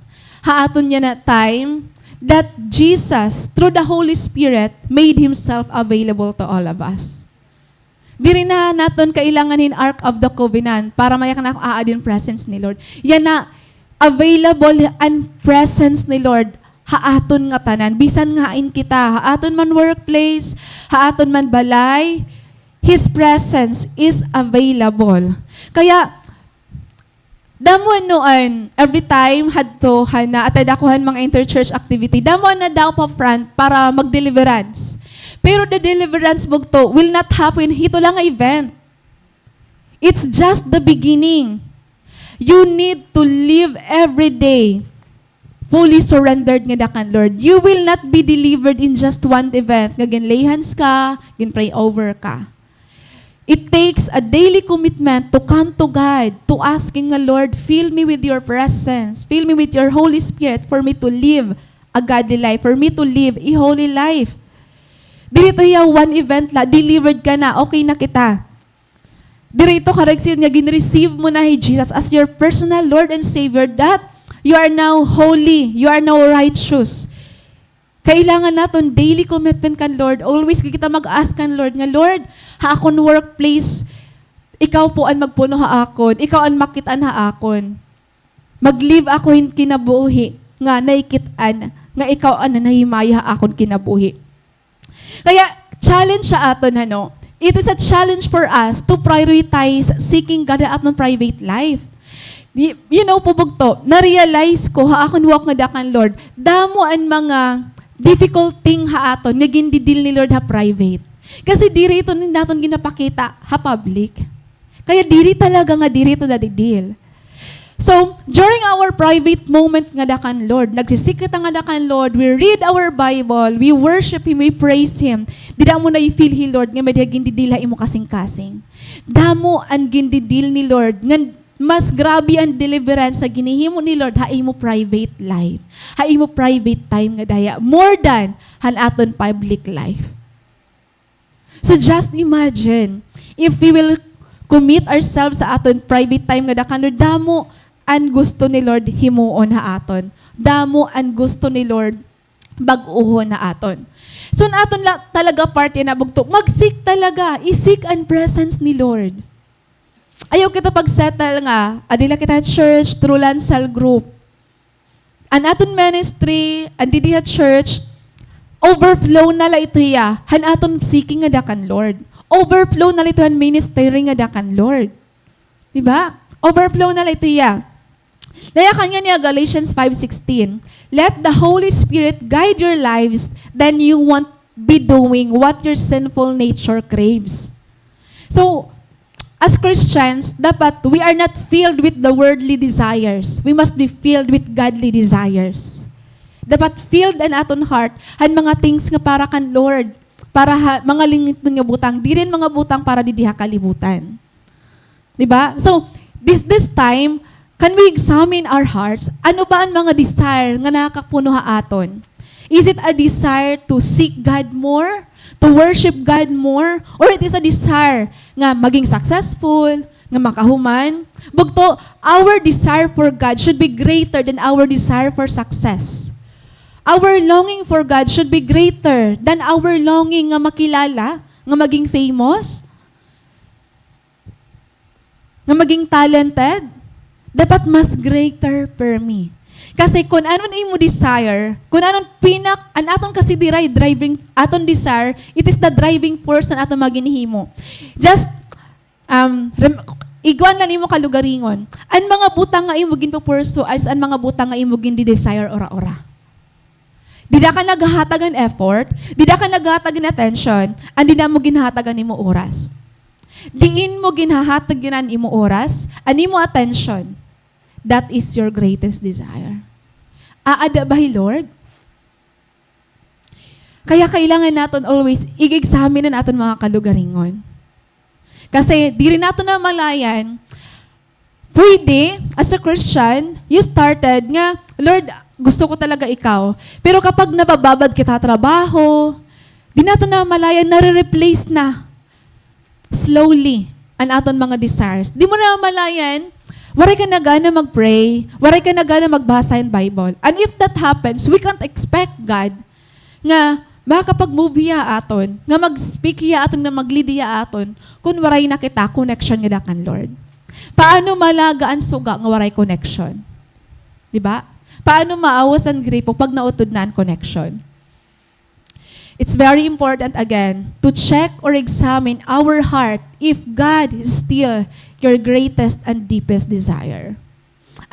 ha aton yana time that Jesus, through the Holy Spirit, made Himself available to all of us. Diri na naton kailangan hin Ark of the Covenant para mayakan aadi an presence ni Lord. Yana, available an presence ni Lord ha aton ngatanan. Bisan nga hain kita, ha aton man workplace, ha aton man balay, His presence is available. Kaya, damo ano an, every time hadto han na-attend ako han mga interchurch activity, damo an nadako pa front para mag-deliverance. Pero the deliverance, bugto, will not happen hito la nga event. It's just the beginning. You need to live every day fully surrendered ngada kan Lord. You will not be delivered in just one event nga gin-lay hands ka, gin-pray over ka. It takes a daily commitment to come to God, to ask Him nga, "Lord, fill me with your presence, fill me with your Holy Spirit for me to live a godly life, for me to live a holy life." Diri ito hiya one event la, delivered ka na, okay na kita. Diri ito karuyag siring nga gin-receive mo na hi Jesus as your personal Lord and Savior, that you are now holy, you are now righteous. Kailangan naton daily commitment kan Lord. Always kita mag-ask kan Lord nga, "Lord, ha akon workplace, ikaw po an magpuno ha akon, ikaw an makit-an ha akon. Mag-live ako hin kinabuhi nga nakikit-an nga ikaw an nanahimaya ha akon kinabuhi." Kaya, challenge ha aton, ano? It is a challenge for us to prioritize seeking God ha aton private life. Y-, you know po, bugto, na-realize ko ha akon walk ngada kan Lord, damo an mga difficult thing ha aton nga gindi-deal ni Lord ha private. Kasi diri ito naton ginapakita ha public. Kaya diri talaga nga diri ito nadi-deal. So, during our private moment ngada kan Lord, nagsi-seek kita ngada kan Lord, we read our Bible, we worship Him, we praise Him. Dida mo na-feel hi Lord nga may-ada gindi-deal ha imo kasingkasing. Damo an gindi-deal ni Lord, nga mas grabe an deliverance sa ginhihimo ni Lord ha imo private life, ha imo private time ngada hiya, more than han aton public life. So just imagine, if we will commit ourselves sa aton private time ngada kan Lord, damo an gusto ni Lord himuon ha aton. Damo an gusto ni Lord bag-ohon ha aton. So, an aton la talaga part yana, bugto, mag-seek talaga, i-seek an presence ni Lord. Ayaw kita pag-settle nga, adi la kita church, through la an cell group. An aton ministry, an didi ha church, overflow na la ito hiya han aton seeking ngada kan Lord. Overflow na la ito han ministry ngada kan Lord. Di ba? Overflow na la ito hiya. Nayakan ngani ha Galatians five sixteen, "Let the Holy Spirit guide your lives, then you won't be doing what your sinful nature craves." So, as Christians, dapat we are not filled with the worldly desires. We must be filled with godly desires. Dapat filled an aton heart han mga things nga para kan Lord, para ha mga lingitnon nga butang, diri an mga butang para didi ha kalibutan. Di ba? So, this, this time, can we examine our hearts? Ano ba an mga desire nga nakakapuno ha aton? Is it a desire to seek God more? To worship God more? Or it is a desire nga maging successful, nga makahuman? Bugto, our desire for God should be greater than our desire for success. Our longing for God should be greater than our longing nga makilala, nga maging famous. nga maging talented, dapat mas greater permi. Kasi kun ano an imo desire, kun ano an pinak-, an aton kasi diri driving, aton desire, it is the driving force han aton mga ginhimo. Just, um, rem-, iguan la nimo kalugaringon. An mga butang nga imo ginpupurso is an mga butang nga imo gindi-desire ura-ura. Dida ka naghahatag hin effort, dida ka naghahatag hin attention, and dida mo ginhahatag an imo oras. Diin mo ginhahatag yana an imo oras, an imo attention, that is your greatest desire. Aada ba hi Lord? Kaya kailangan naton always ig-examine an aton mga kalugaringon. Kasi diri naton namalayan, pwede, as a Christian, you started nga, "Lord, gusto ko talaga ikaw." Pero kapag nabababad kita ha trabaho, di naton namalayan, nare-replace na slowly an aton mga desires. Di mo namalayan, waray ka na gana mag-pray, waray ka na gana magbasa hin Bible. And if that happens, we can't expect God nga makakapag-move hiya ha aton, nga mag-speak hiya ha aton, nga mag-lead hiya ha aton, kun waray na kita connection ngada kan Lord. Paano malaga an suga nga waray connection? Di ba? Paano maawas an gripo pag nautod na an connection? It's very important, again, to check or examine our heart if God is still your greatest and deepest desire.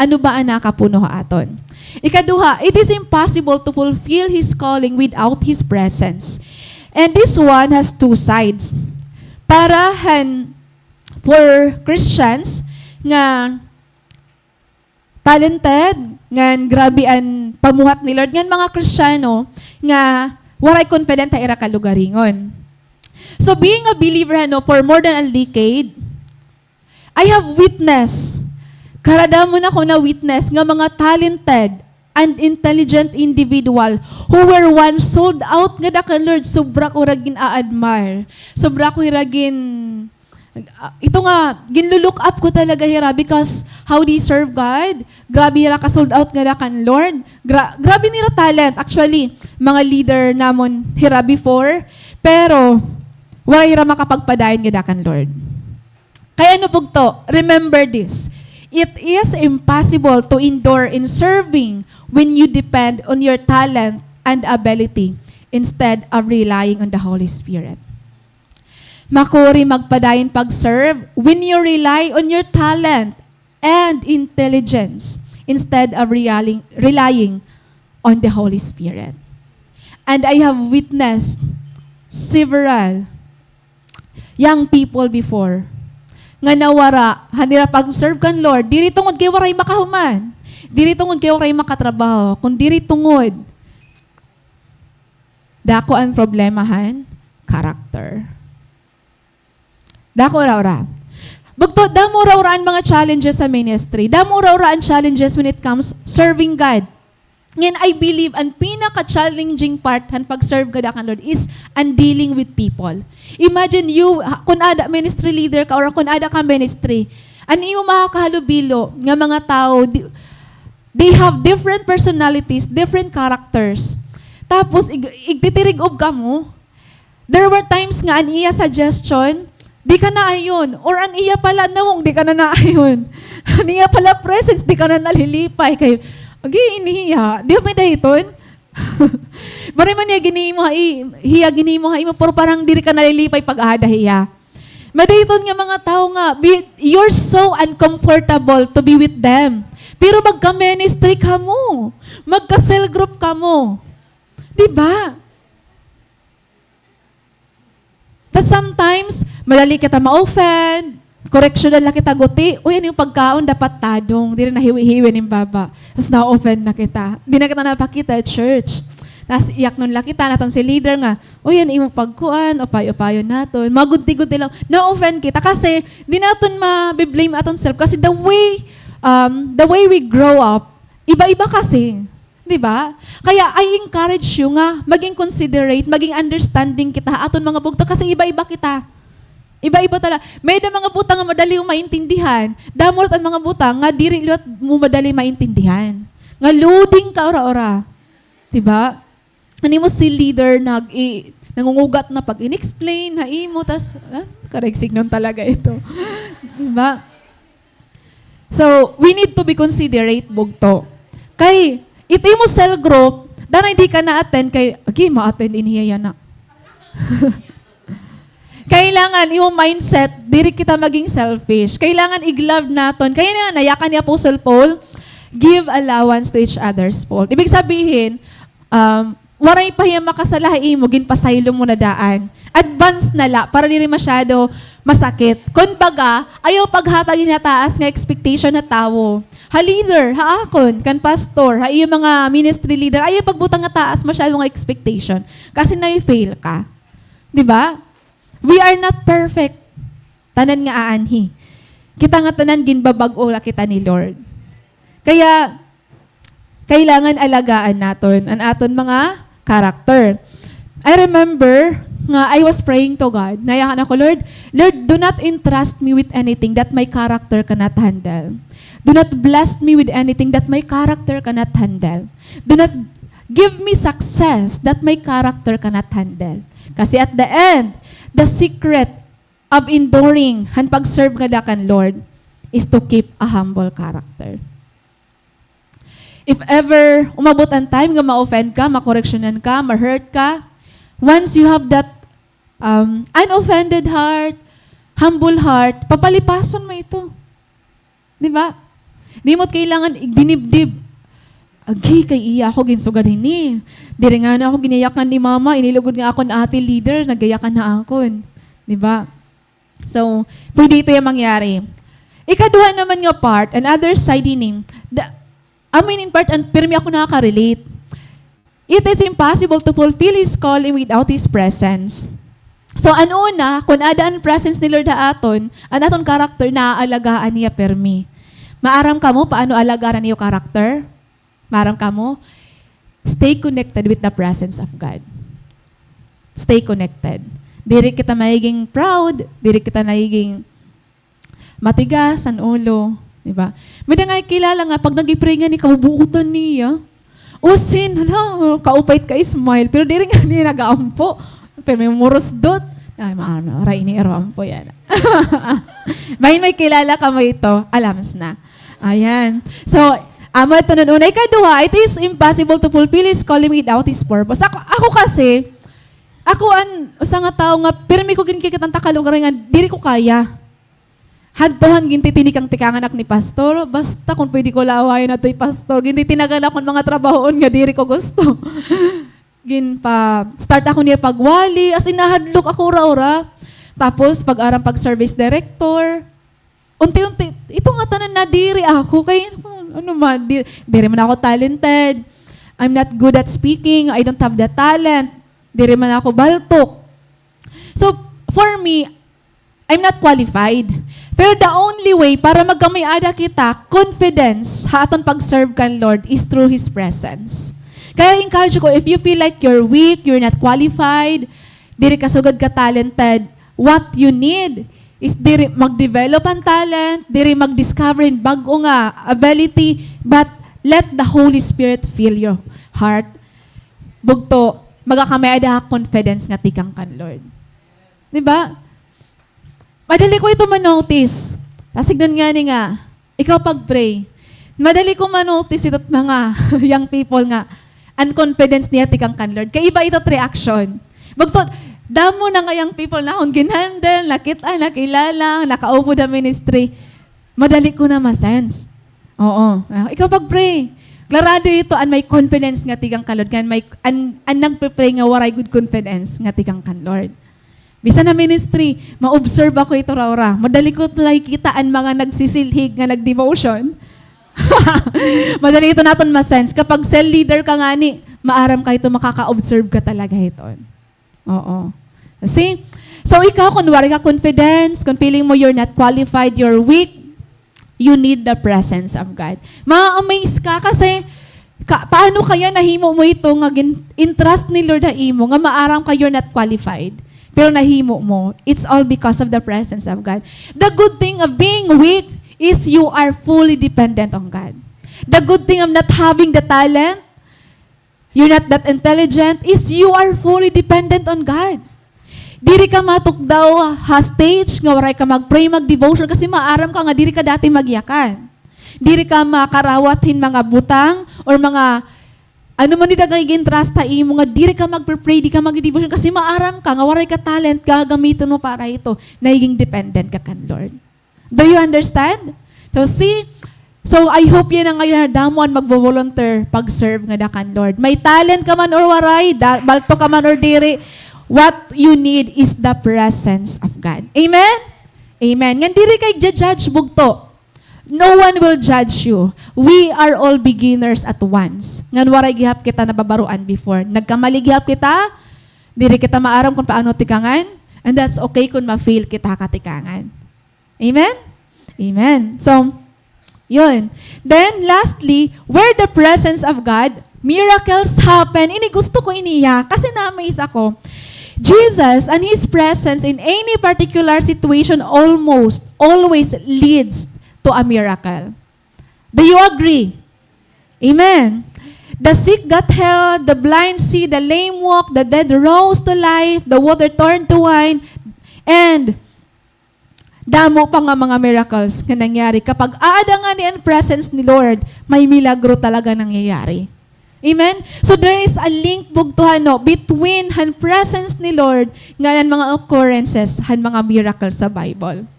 Ano ba an nakapuno ha aton? Ikaduha, it is impossible to fulfill His calling without His presence. And this one has two sides. Para han, for Christians nga talented, ngan grabe an pamuhat ni Lord, ngan mga Kristiyano nga waray confident ha ira kalugaringon. So, being a believer, ano, for more than a decade, I have witness. Karadamo na ko na-witness nga mga talented and intelligent individual who were once sold out ngada kan Lord, sobra ko hira gin-a-admire. Sobra ko hira gin-, ah, ito nga, ginlu-look up ko talaga hira because how they serve God, grabe hira ka-sold out ngada kan Lord. Gra-, grabe nira talent. Actually, mga leader namon hira before, pero waray hira makapagpadayon ngada kan Lord. Kay ano bugto? Remember this. It is impossible to endure in serving when you depend on your talent and ability instead of relying on the Holy Spirit. Makuri magpadayon pag-serve when you rely on your talent and intelligence instead of relying, relying on the Holy Spirit. And I have witnessed several young people before nga nawara han ira pag-serve kan Lord, diri tungod kay waray makahuman, diri tungod kay waray makatrabaho, kun diri tungod dako an problema han character. Dako ra-ura. Bugto, damo ra-ura an mga challenges sa ministry. Damo ra-ura an challenges when it comes serving God. Ngan, I believe, an pinaka-challenging part han pag-serve ngada kan Lord is an dealing with people. Imagine you, ha, kun ada ministry leader ka or kun ada ka ministry, an imo makakahalubilo nga mga tawo, di-, they have different personalities, different characters. Tapos, ig-, igtitirig-ob kamo, there were times nga an iya suggestion, di ka naayon. Or an iya pala nawong, di ka na naayon. An iya pala presence, di ka na nalilipay. Kay, agi, ini hiya. Di ba may dahiton? Bari man niya ginhimo ha i-, hiya ginhimo ha imo, pero parang diri ka nalilipay pag-ada hiya. May dahiton nga mga tawo nga, bi-, you're so uncomfortable to be with them. Pero magka-ministry kamo. Magka-cell group kamo. Di ba? Tas sometimes, madali kita ma-offend. Koreksyonan la kita guti. Uy, an iyo pagkaon dapat tadong. Diri na hiwi-hiwi nin baba. Tas na-offend na kita. Di na kita napakita at church. Tas iyaknon la kita, naton si leader nga, "Uy, an imo pagkuan, upay-upayon naton." Magudti-gudti lang. Na-offend kita kasi di naton mabi-blame aton self. Kasi the way, um, the way we grow up, iba-iba kasi. Di ba? Kaya I encourage you nga maging considerate, maging understanding kita ha aton mga bugto kasi iba-iba kita. Iba-iba tala-, may-ada mga butang nga madali mo maintindihan. Damo liwat an mga butang nga diri liwat mo madali maintindihan. Nga loading ka ura-ura. Di ba? An imo si leader nag-i-, nangungugat na pag-in-explain ha imo, tas, ah, karayg signon talaga ito. Di ba? So, we need to be considerate, bugto. Kay, it imo cell group, danay di ka na-attend kay, agi, ma-attend ini hiya yana. Kailangan, imo mindset, diri kita maging selfish. Kailangan i-love naton. Kay nga, nayakan ni Apostle Paul, "Give allowance to each other's fault." Ibig sabihin, um, waray pa hiya makasala ha imo, ginpasaylo mo na daan. Advance na la, para diri masyado masakit. Kumbaga, ayaw paghatag hin hataas nga expectation ha tawo. Ha leader, ha akon, kan pastor, ha iyo mga ministry leader, ayaw pagbutang nga taas masyado nga expectation. Kasi na-fail ka. Di ba? We are not perfect. Tanan nga aanhi. Kita nga tanan ginbabag-o la kita ni Lord. Kaya, kailangan alagaan naton an aton mga character. I remember nga I was praying to God. Nayakan ako, "Lord, Lord, do not entrust me with anything that my character cannot handle. Do not bless me with anything that my character cannot handle. Do not give me success that my character cannot handle." Kasi at the end, the secret of enduring han pag-serve ngada kan Lord is to keep a humble character. If ever umabot an time nga ma-offend ka, makoreksyonan ka, ma-hurt ka, once you have that, um, unoffended heart, humble heart, papalipason mo ito. Di ba? Di mo kailangan igdinibdib. Agi, kay iya ako ginsugad hini. Diri ngani ako ginyayakan ni mama, ini lugod nga akon ate leader, nagyayakan ha akon. Di ba? So, pwede ito yang mangyari. Ikaduha naman nga part, another side hini, the, I mean, in part, an, pirmi ako nakaka-relate. It is impossible to fulfill His calling without His presence. So, an una, kun aada an presence ni Lord ha aton, an aton character, naaalagaan niya pirmi. Maaram kamo paano alagaan an iyo character? Maaram kamo? Stay connected with the presence of God. Stay connected. Diri kita magiging proud, diri kita magiging matigas an ulo, di ba? May-ada nga kilala nga pag nag-i-pray ngani, kabubuotan niya. O sin, hala, kaupay it ka-smile. Pero diri ngani nag-aampo. Pero may murusdot. Ay, maano, ray ini iro ampo yana. May, may kilala kamo ito. Alams na. Ayan. So, amo ito an una. Ikaduha, it is impossible to fulfill His calling without His purpose. Ako, ako kasi, ako an usa nga tawo nga pirmi ko ginkikit-an ta kalugaringan, diri ko kaya. Hadto han gintitinikang-tikangan ak ni pastor, basta kon pwede ko la awayon adto hi pastor. Gintitinagan ak han mga trabahoon nga diri ko gusto. Ginpa-start ako niya pagwali, as in, nahadlok ako ura-ura. Tapos, pag-aram pag-service director, unti-unti, ito nga tanan nadiri ako. Kay, ano man, di-, diri man ako talented. I'm not good at speaking. I don't have the talent. Diri man ako baltok. So, for me, I'm not qualified. Pero the only way para magkamay-ada kita confidence ha aton pag-serve kan Lord is through His presence. Kaya encourage ko, if you feel like you're weak, you're not qualified, diri ka sugad ka talented, what you need is diri mag-develop an talent, diri mag-discover hin bag-o nga ability, but let the Holy Spirit fill your heart. Bugto, magkakamay-ada ka confidence nga tikang kan Lord. Di ba? Madali ko ito ma-notice. Basig diri ngani nga, ikaw pag-pray. Madali ko ma-notice ito mga young people nga, an confidence niya tikang kan Lord. Kay iba ito reaction. Bugto, damo na nga young people na akon gin-handle, nakit-an, nakilala, nakaupod ha ministry. Madali ko na ma-sense. Oo. Ah, ikaw pag-pray. Klarado ito, an may confidence nga tikang kan Lord. Ngan may, an, an nagpe-pray nga waray gud confidence nga tikang kan Lord. Bisan ha ministry, ma-observe ako ito, ura-ura. Madali ko ito nakikita an mga nagsisilhig nga nag-devotion. Madali ito naton ma-sense. Kapag cell leader ka ngani, maaram ka ito, makaka-observe ka talaga hiton. Oo. See? So, ikaw, kun waray ka confidence, kun feeling mo you're not qualified, you're weak, you need the presence of God. Ma-amaze ka kasi, ka, paano kaya nahimo mo ito nga gin-, in-trust ni Lord ha imo, nga maaram ka you're not qualified, pero nahimo mo? It's all because of the presence of God. The good thing of being weak is you are fully dependent on God. The good thing of not having the talent, you're not that intelligent, is you are fully dependent on God. Diri ka matukdaw ha stage nga waray ka mag-pray, mag-devotion, kasi maaram ka nga diri ka dati magyakan. Diri ka makarawat hin mga butang or mga ano man dida nga ig-entrust ha imo nga diri ka magpe-pray, di ka magde-devotion kasi maaram ka nga waray ka talent, gagamiton mo para hito. Nagiging dependent ka kan Lord. Do you understand? So, see? So, I hope yana nga yana damo an magvo-volunteer pag-serve ngada kan Lord. May talent ka man or waray, da-, balto ka man or diri, what you need is the presence of God. Amen? Amen. Ngan diri ka igja-judge, bugto. No one will judge you. We are all beginners at once. Ngan waray gihap kita nababaroan before. Nagkamali gihap kita, diri kita maaram kon paano tikangan, and that's okay kon ma-fail kita ha katikangan. Amen? Amen. So, yun. Then, lastly, where the presence of God, miracles happen. Ini gusto ko ini, ya, kasi na-amaze ako. Jesus and His presence in any particular situation almost always leads to a miracle. Do you agree? Amen. The sick got healed, the blind see, the lame walk, the dead rose to life, the water turned to wine, and damo pa nga mga miracles nga nangyari. Kapag aada ngani an presence ni Lord, may milagro talaga nangyayari. Amen? So there is a link, bugto, han, no, between han presence ni Lord ngan an mga occurrences han mga miracles sa Bible.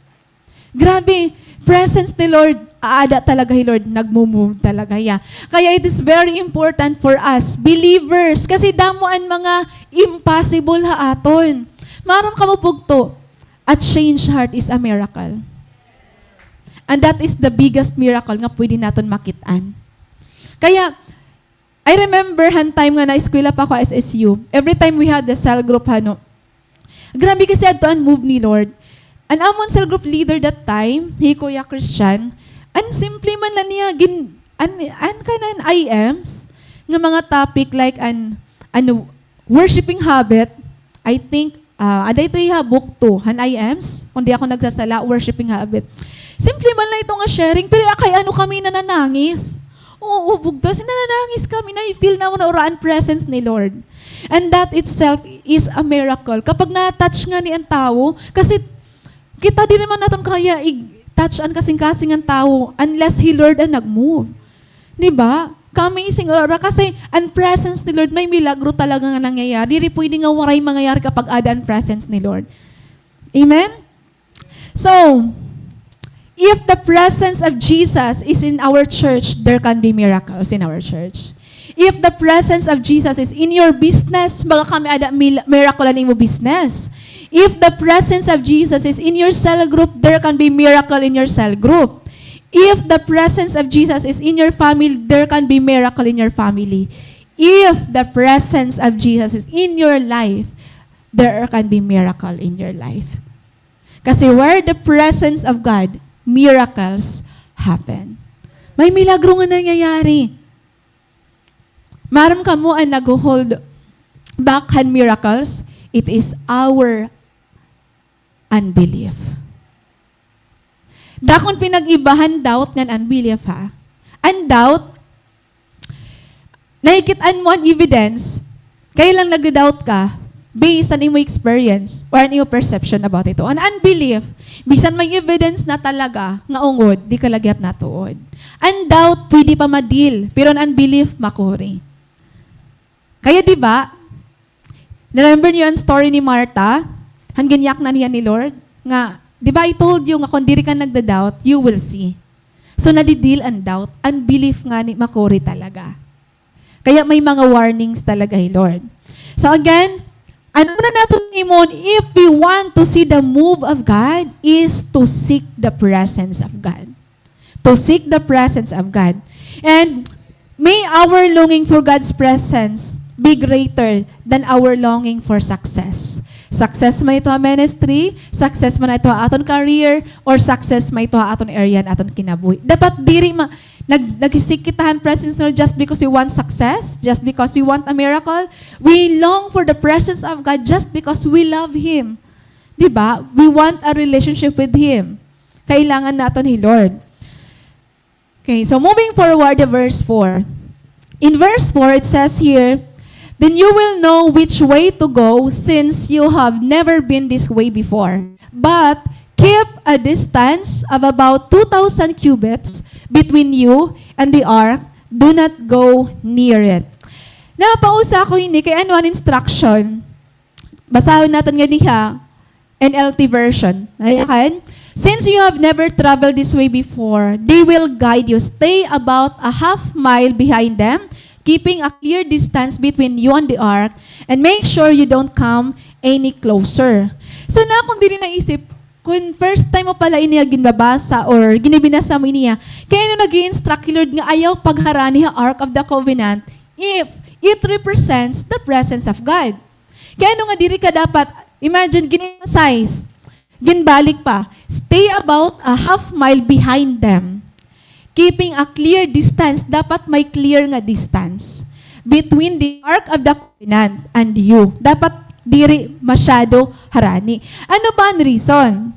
Grabe, presence ni Lord, aada talaga hi Lord, nagmo-move talaga hiya. Kaya it is very important for us, believers, kasi damo an mga impossible ha aton. Maaram kamo, bugto, a change heart is a miracle. And that is the biggest miracle nga pwede naton makit-an. Kaya, I remember han time nga naeskwela pa ako ha S S U, every time we had the cell group, hano, grabe kasi adto an move ni Lord. An amon cell group leader that time, hi Kuya Christian, an simple man la niya, gin-, an, an kanan I Ms, nga mga topic like an, ano, worshiping habit, I think, ah, ada ito ha book two, han I Ms, kung di ako nagsasala, worshiping habit. Simple man la ito nga sharing, pero akay ano kami nananangis. Oo, bugto, nananangis kami, na-feel namon na ura an presence ni Lord. And that itself is a miracle. Kapag na-touch ngani an tawo, kasi kita diri man naton kaya i-touch an kasingkasing an tawo unless hi Lord an nag-move. Di ba? Kami siguro, kasi an presence ni Lord, may milagro talaga nga nangyayari. Diri pwede nga waray mangyayari kapag ada an presence ni Lord. Amen? So, if the presence of Jesus is in our church, there can be miracles in our church. If the presence of Jesus is in your business, magakami-ada mil-, miracle an imo business. If the presence of Jesus is in your cell group, there can be miracle in your cell group. If the presence of Jesus is in your family, there can be miracle in your family. If the presence of Jesus is in your life, there can be miracle in your life. Kasi where the presence of God, miracles happen. May milagro nga nangyayari. Maaram kamo an nagho-hold back han miracles, it is our unbelief. Dakon pinag-iba han doubt ngan unbelief, ha. An doubt, nakikit-an mo an evidence, kay la nagda-doubt ka based an imo experience or an imo perception about ito. An unbelief, bisan may evidence na talaga nga ungod, di ka la gihap natuod. An doubt, pwede pa ma-deal, pero an unbelief, makuri. Kaya di ba, na-remember niyo an story ni Martha? Han ginyaknan hiya ni Lord, nga, di ba, "I told you nga kon diri ka nagda-doubt, you will see." So, nadi-deal an doubt, unbelief ngani makuri talaga. Kaya may mga warnings talaga hi Lord. So again, an una naton himoon, if we want to see the move of God, is to seek the presence of God. To seek the presence of God. And may our longing for God's presence be greater than our longing for success. Success man ito ha ministry, success man ito ha aton career, or success man ito ha aton area han aton kinabuhi. Dapat diri ma-, nag-, nag-seek kita han presence ni Lord just because we want success, just because we want a miracle. We long for the presence of God just because we love Him. Di ba? We want a relationship with Him. Kailangan naton hi Lord. Okay, so moving forward to verse four. In verse four, it says here, "Then you will know which way to go since you have never been this way before. But "Keep a distance of about two thousand cubits between you and the ark. Do not go near it." Napausa ako hini kay ano an instruction. Basahon naton nganhi ha N L T version. Ayakan, "Since you have never traveled this way before, they will guide you. Stay about a half mile behind them, keeping a clear distance between you and the ark, and make sure you don't come any closer." So, na akon diri naisip, kun first time mo pala ini nga ginbabasa or ginibinasa mo ini, kay ano nag-i-instruct hi Lord nga ayaw pagharani ha Ark of the Covenant if it represents the presence of God? Kay ano nga diri ka dapat, imagine, gin-emphasize, ginbalik pa, "Stay about a half mile behind them, keeping a clear distance." Dapat may clear nga distance between the Ark of the Covenant and you. Dapat diri masyado harani. Ano ba an reason?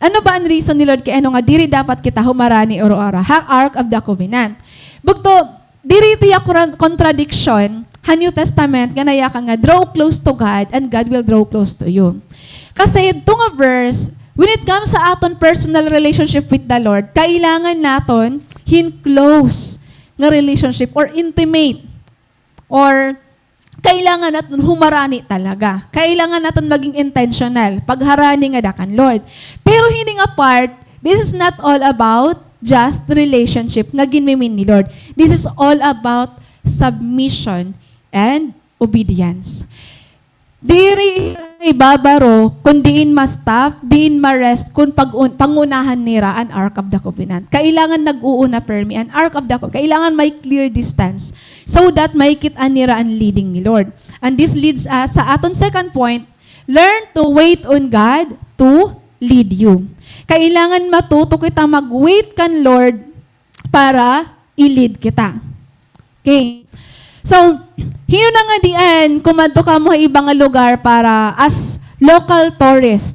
Ano ba an reason ni Lord kay ano nga diri dapat kita humarani oro-oro ha Ark of the Covenant? Bugto, diri ito hiya koran-, contradiction ha New Testament nga nayakan nga, "Draw close to God and God will draw close to you." Kasi ito nga verse, when it comes sa aton personal relationship with the Lord, kailangan naton hin close nga relationship or intimate. Or kailangan naton humarani talaga. Kailangan naton maging intentional pagharani ngada kan Lord. Pero hini nga part, this is not all about just relationship nga ginmimin ni Lord. This is all about submission and obedience. Diri ibabaro kun diin ma-stop, diin ma-rest, kun pag-un-, pangunahan nira an Ark of the Covenant. Kailangan nag-uuna permi an Ark of the Co-, kailangan may clear distance so that makit-an nira an leading ni Lord. And this leads us sa aton second point, learn to wait on God to lead you. Kailangan matuto kita mag-wait kan Lord para i-lead kita. Okay. So, hin-o na ngadian kumadto kamo ha iba nga lugar para as local tourist?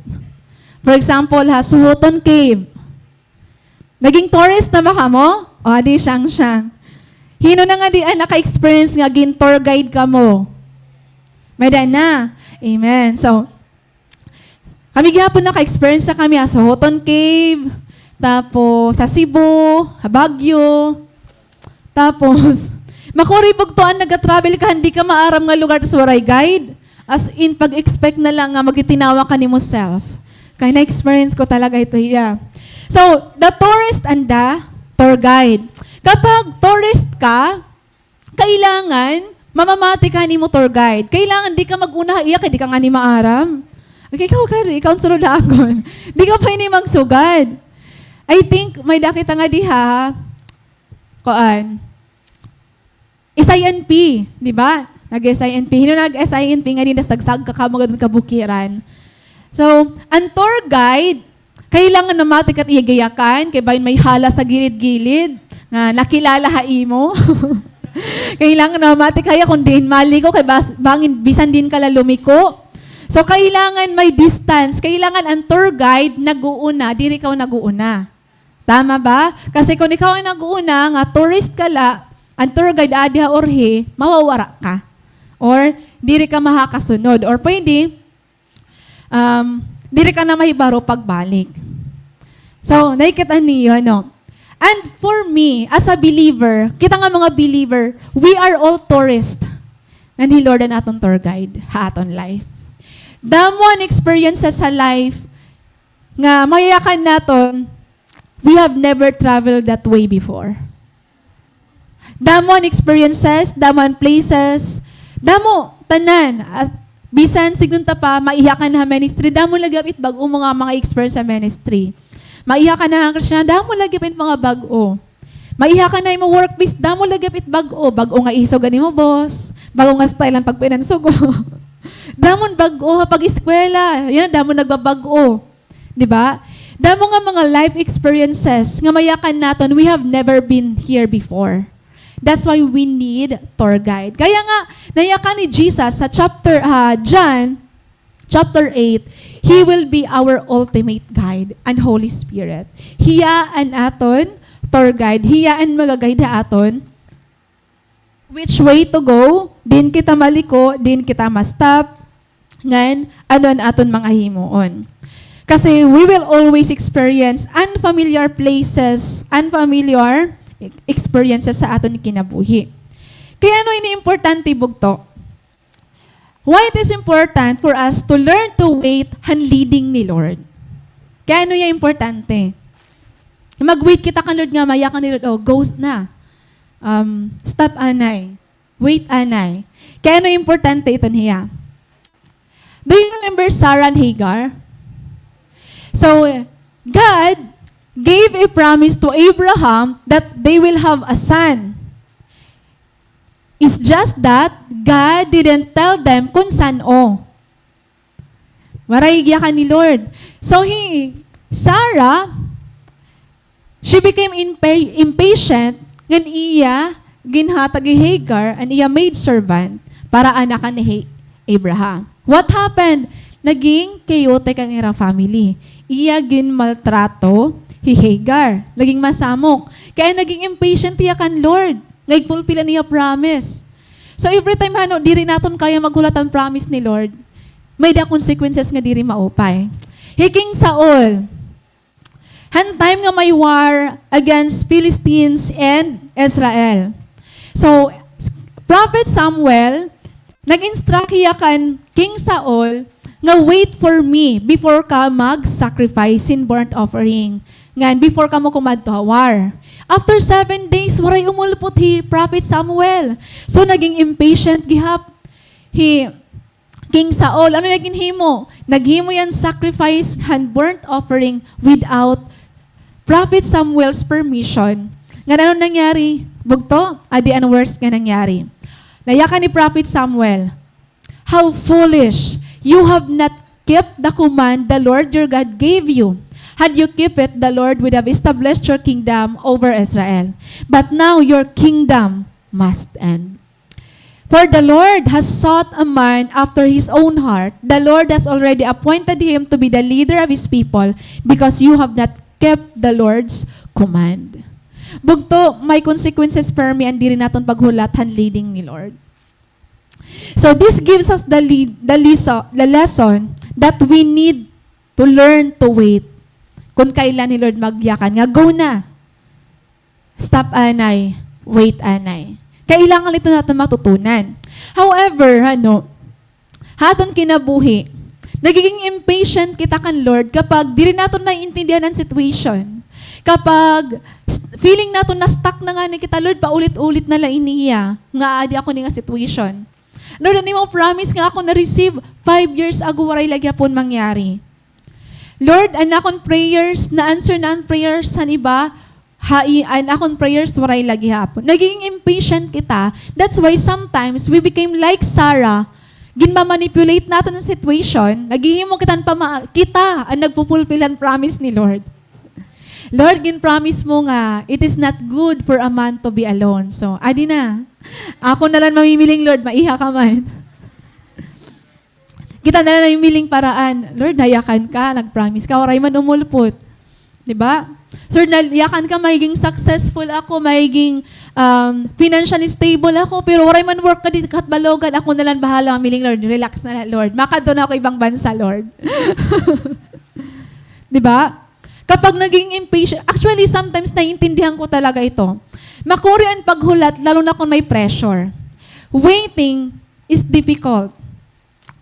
For example, ha Sohoton Cave. Naging tourist na ba kamo? O, adi, siyang-siyang. Hin-o na ngadian naka-experience nga gin-tour guide kamo? May-ada na. Amen. So, kami gihapon naka-experience na kami ha Sohoton Cave, tapos sa Cebu, ha Baguio. Tapos, makuri bugto an naga-travel ka, hindi ka maaram nga lugar, tapos waray guide. As in, pag-expect na lang nga magtitinawa ka nimo self. Kay na-experience ko talaga ito hiya. So, the tourist and the tour guide. Kapag tourist ka, kailangan mamamati ka han imo tour guide. Kailangan di ka mag-una ha iya kay di ka ngani maaram. Okay, ikaw, Kari, ikaw an sunod ha akon. Di ka pa ini magsugad. I think may-ada kita ngadi ha, kuan, S I N P, di ba? Nag-S I N P. Hin-o nag-S I N P ngadi, tas nagsagka kamo ngadto ha kabukiran. So, an tour guide, kailangan mamati ka ha iya giyakan, kay bangin may halas ha gilid-gilid, nga nakilala ha imo. Kailangan mamati ka ha iya kun diin maliko, kay bas-, bangin bisan diin ka la lumiko. So, kailangan may distance. Kailangan an tour guide nag-uuna, diri ikaw nag-uuna. Tama ba? Kasi kun ikaw an nag-uuna, nga tourist ka la, an tour guide adi ha urhi, mawawara ka. Or, diri ka makakasunod. Or pwede, um, diri ka na mahibaro pagbalik. So, nakikita niyo, no? And for me, as a believer, kita nga mga believer, we are all tourist. Ngan hi Lord an aton tour guide ha aton life. Damo an experiences sa life nga mayakan naton, we have never traveled that way before. Damo an experiences, damo an places, damo, tanan. At bisan sidngon ta pa, maiha ka na ha ministry, damo la gihap it bag-o mo nga mga experience sa ministry. Maiha ka na ha Christian, damo la gihap it mga bag-o. Maiha ka na ha imo workplace, damo la gihap it bag-o. Bag-o nga isog an imo boss, bag-o nga style an pagpinansugo. Damo an bag-o ha pag-eskwela, yana, damo nagbabag-o. Di ba? Damo nga mga life experiences nga mayakan naton, we have never been here before. That's why we need tour guide. Kaya nga, nayakan ni Jesus sa chapter, ah, John, chapter eight, He will be our ultimate guide, an Holy Spirit. Hiya an aton tour guide. Hiya an maga-guide ha aton which way to go, diin kita maliko, diin kita ma-stop, ngan ano an aton mga himuon. Kasi we will always experience unfamiliar places, unfamiliar experiences sa aton kinabuhi. Kay ano ini importante, bugto? Why it is important for us to learn to wait han leading ni Lord? Kay ano iya importante? Mag-wait kita kan Lord nga mayakan ni Lord, "Oh, ghost na. Um, stop anay. Wait anay." Kay ano importante iton hiya? Do you remember Sarah and Hagar? So, God gave a promise to Abraham that they will have a son. It's just that God didn't tell them kun san-o. Waray giyakan ni Lord. So, hi Sarah, she became impa-, impatient ngan iya ginhatag hi Hagar, an iya maidservant, para anakan ni Abraham. What happened? Naging chaotic an ira family. Iya ginmaltrato hi Hagar. Naging masamok. Kay naging impatient hiya kan Lord nga ig-fulfill an iya promise. So, every time, hano, diri naton kaya maghulat han promise ni Lord, may-ada consequences nga diri maupay. Hi King Saul, han time nga may war against Philistines and Israel. So, Prophet Samuel, nag-instruct hiya kan King Saul nga, "Wait for me before ka mag-sacrifice hin burnt offering. Ngan before kamo kumadto ha war." After seven days, waray umulpot hi Prophet Samuel. So, naging impatient gihap hi King Saul. Ano iya ginhimo? Naghimo hiya hin sacrifice han burnt offering without Prophet Samuel's permission. Ngan ano nangyari? Bugto, adi an worst nga nangyari. Nayakan ni Prophet Samuel, "How foolish! You have not kept the command the Lord your God gave you. Had you kept it, the Lord would have established your kingdom over Israel. But now your kingdom must end. For the Lord has sought a man after his own heart. The Lord has already appointed him to be the leader of his people because you have not kept the Lord's command." Bugto, may consequences permi an diri naton paghulat han leading ni Lord. So this gives us the lead, the lesson, the lesson that we need to learn to wait. Kun kailan ni Lord magyakan nga, "Go na. Stop anay, wait anay." Kailangan ito naton matutunan. However, ano, ha aton kinabuhi, nagiging impatient kita kan Lord kapag diri naton naiintindihan an situation. Kapag s-, feeling naton na-stuck na ngani kita, "Lord, paulit-ulit na la ini hiya, nga adi ako ini nga situation. Lord, an imo promise nga akon na-receive five years ago, waray la gihapon mangyari. Lord, an akon prayers, na-answer na an prayers han iba, ha i-, an akon prayers, waray la gihapon." Nagiging impatient kita. That's why sometimes we became like Sarah. Ginma-manipulate naton an situation. Naghihimo kita hin pama-, kita an nagfu-fulfill han promise ni Lord. "Lord, gin-promise mo nga it is not good for a man to be alone. So, adi na. Ako na lang mamimiling, Lord, maiha ka man." Kita na lang namimiling paraan. "Lord, nayakan ka, nag-promise ka, waray man umulpot." Di ba? "Sir, nayakan ka, magiging successful ako, magiging, um, financially stable ako, pero waray man work ka didi ha Catbalogan, ako na lang bahala mamiling, Lord. Relax na lang, Lord. Makadto na ako ibang bansa, Lord." Di ba? Kapag naging impatient, actually, sometimes naiintindihan ko talaga ito. Makuri an paghulat, lalo na kung may pressure. Waiting is difficult.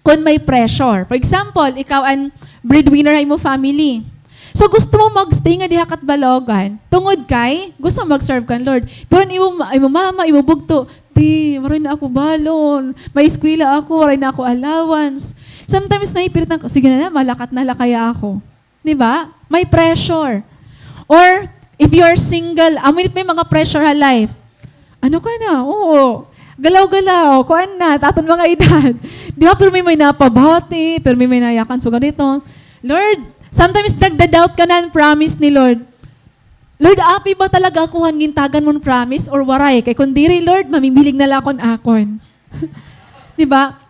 Kung may pressure. For example, ikaw an breadwinner ha imo family. So, gusto mo mag-stay ngadi ha Catbalogan, tungod kay gusto mo mag-serve kan Lord. Pero an imo, imo mama, imo bugto, "Di, waray na ako balon. May eskwela ako, waray na ako allowance." Sometimes, naipirit na, "Sige na la, malakat na la kaya ako." Di ba? May pressure. Or, if you are single, amo it may mga pressure ha life. Ano ka na? Oo. Galaw-galaw. Kuan na, ha aton mga edad. Di ba? Pero may, may napabati, pero may, may nayakan. So, ganito. Lord, sometimes nagda-doubt ka na han promise ni Lord. "Lord, api ba talaga ako han gintagan mon promise or waray? Kay kung diri, Lord, mamimiling na la ako hin akon." Di ba?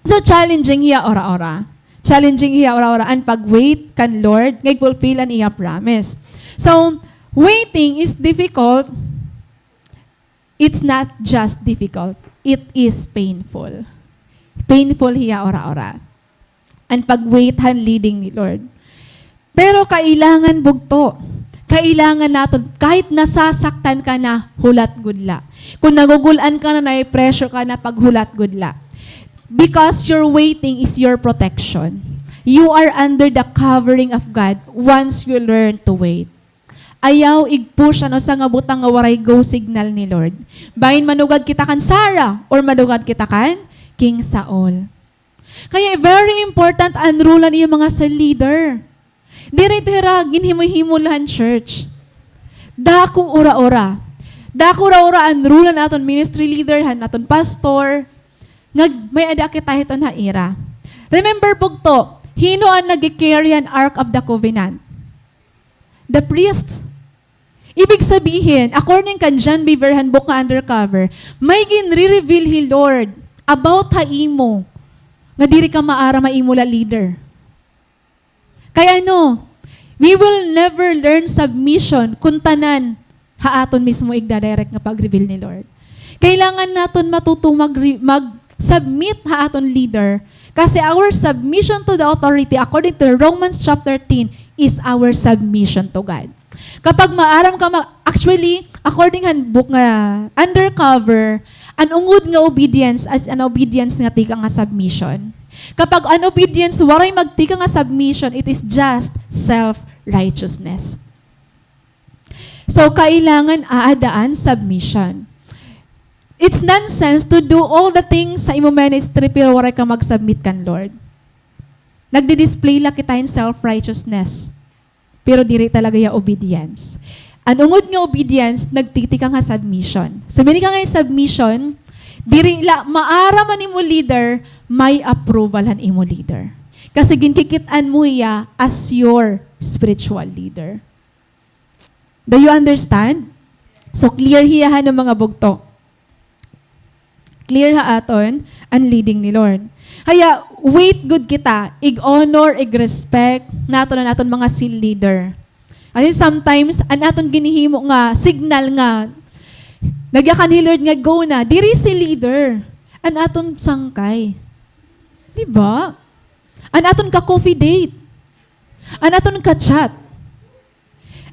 So, challenging hiya ora-ora. Challenging hiya ora-ora an pag-wait kan Lord nga ig-fulfill an iya promise. So, waiting is difficult. It's not just difficult. It is painful. Painful hiya ora-ora an pag-wait han leading ni Lord. Pero kailangan bugto. Kailangan naton, kahit nasasaktan ka na, hulat gud la. Kon nagugul-an ka na, na-pressure ka na, paghulat gud la. Because your waiting is your protection. You are under the covering of God once you learn to wait. Ayaw ig-push an usa nga butang nga waray go signal ni Lord. Bahin manugad kita kan Sarah or manugad kita kan King Saul. Kaya very important an role han iyo mga cell leader. Diri ito hira ginhimo-himo la han church. Dako ura-ura. Dako ura-ura an role han aton ministry leader, han aton pastor. Nga may-ada kita hiton ha ira. Remember, bugto, hin-o an nag-carry han Ark of the Covenant? The priests. Ibig sabihin, according kan John Bevere han book nga Undercover, may ginre-reveal hi Lord about ha imo nga diri ka maaram ha imo la leader. Kay ano, we will never learn submission kon tanan ha aton mismo igda-direct nga pag-reveal ni Lord. Kailangan naton matuto mag-, mag-submit ha aton leader. Kasi our submission to the authority, according to Romans chapter ten, is our submission to God. Kapag maaram ka ma-, actually, according han book nga Undercover, an ungod nga obedience as an obedience nga tikang ha submission. Kapag an obedience waray magtikang ha submission, it is just self-righteousness. So, kailangan aada an submission. It's nonsense to do all the things sa imo ministry pero waray ka mag-submit kan Lord. Nagdi-display la kita hin self-righteousness. Pero diri talaga hiya obedience. An ungod nga obedience, nagtitikang ha submission. So, minikang ha submission, diri la maaram an imo leader, may approval han imo leader. Kasi ginkikit-an mo hiya as your spiritual leader. Do you understand? So, clear hiya, han mga bugto. Clear ha aton an leading ni Lord. Kaya, wait gud kita, ig-honor, ig-respect naton an aton mga cell leader. Kasi sometimes, an aton ginhihimo nga signal nga nagyakan hi Lord nga go na, diri cell leader, an aton sangkay. Di ba? An aton ka-coffee date. An aton ka-chat.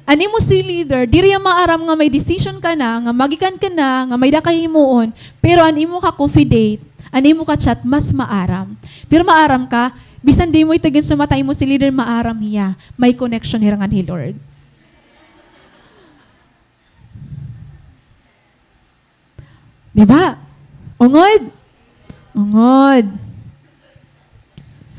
An imo cell leader, diri hiya maaram nga may decision ka na, nga magikan ka na, nga may-ada ka himuon, pero an imo ka-coffee date, an imo ka-chat, mas maaram. Pero maaram ka, bisan di mo ito ginsumata imo cell leader, maaram hiya. May connection hira ngan hi Lord. Di ba? Ungod? Ungod.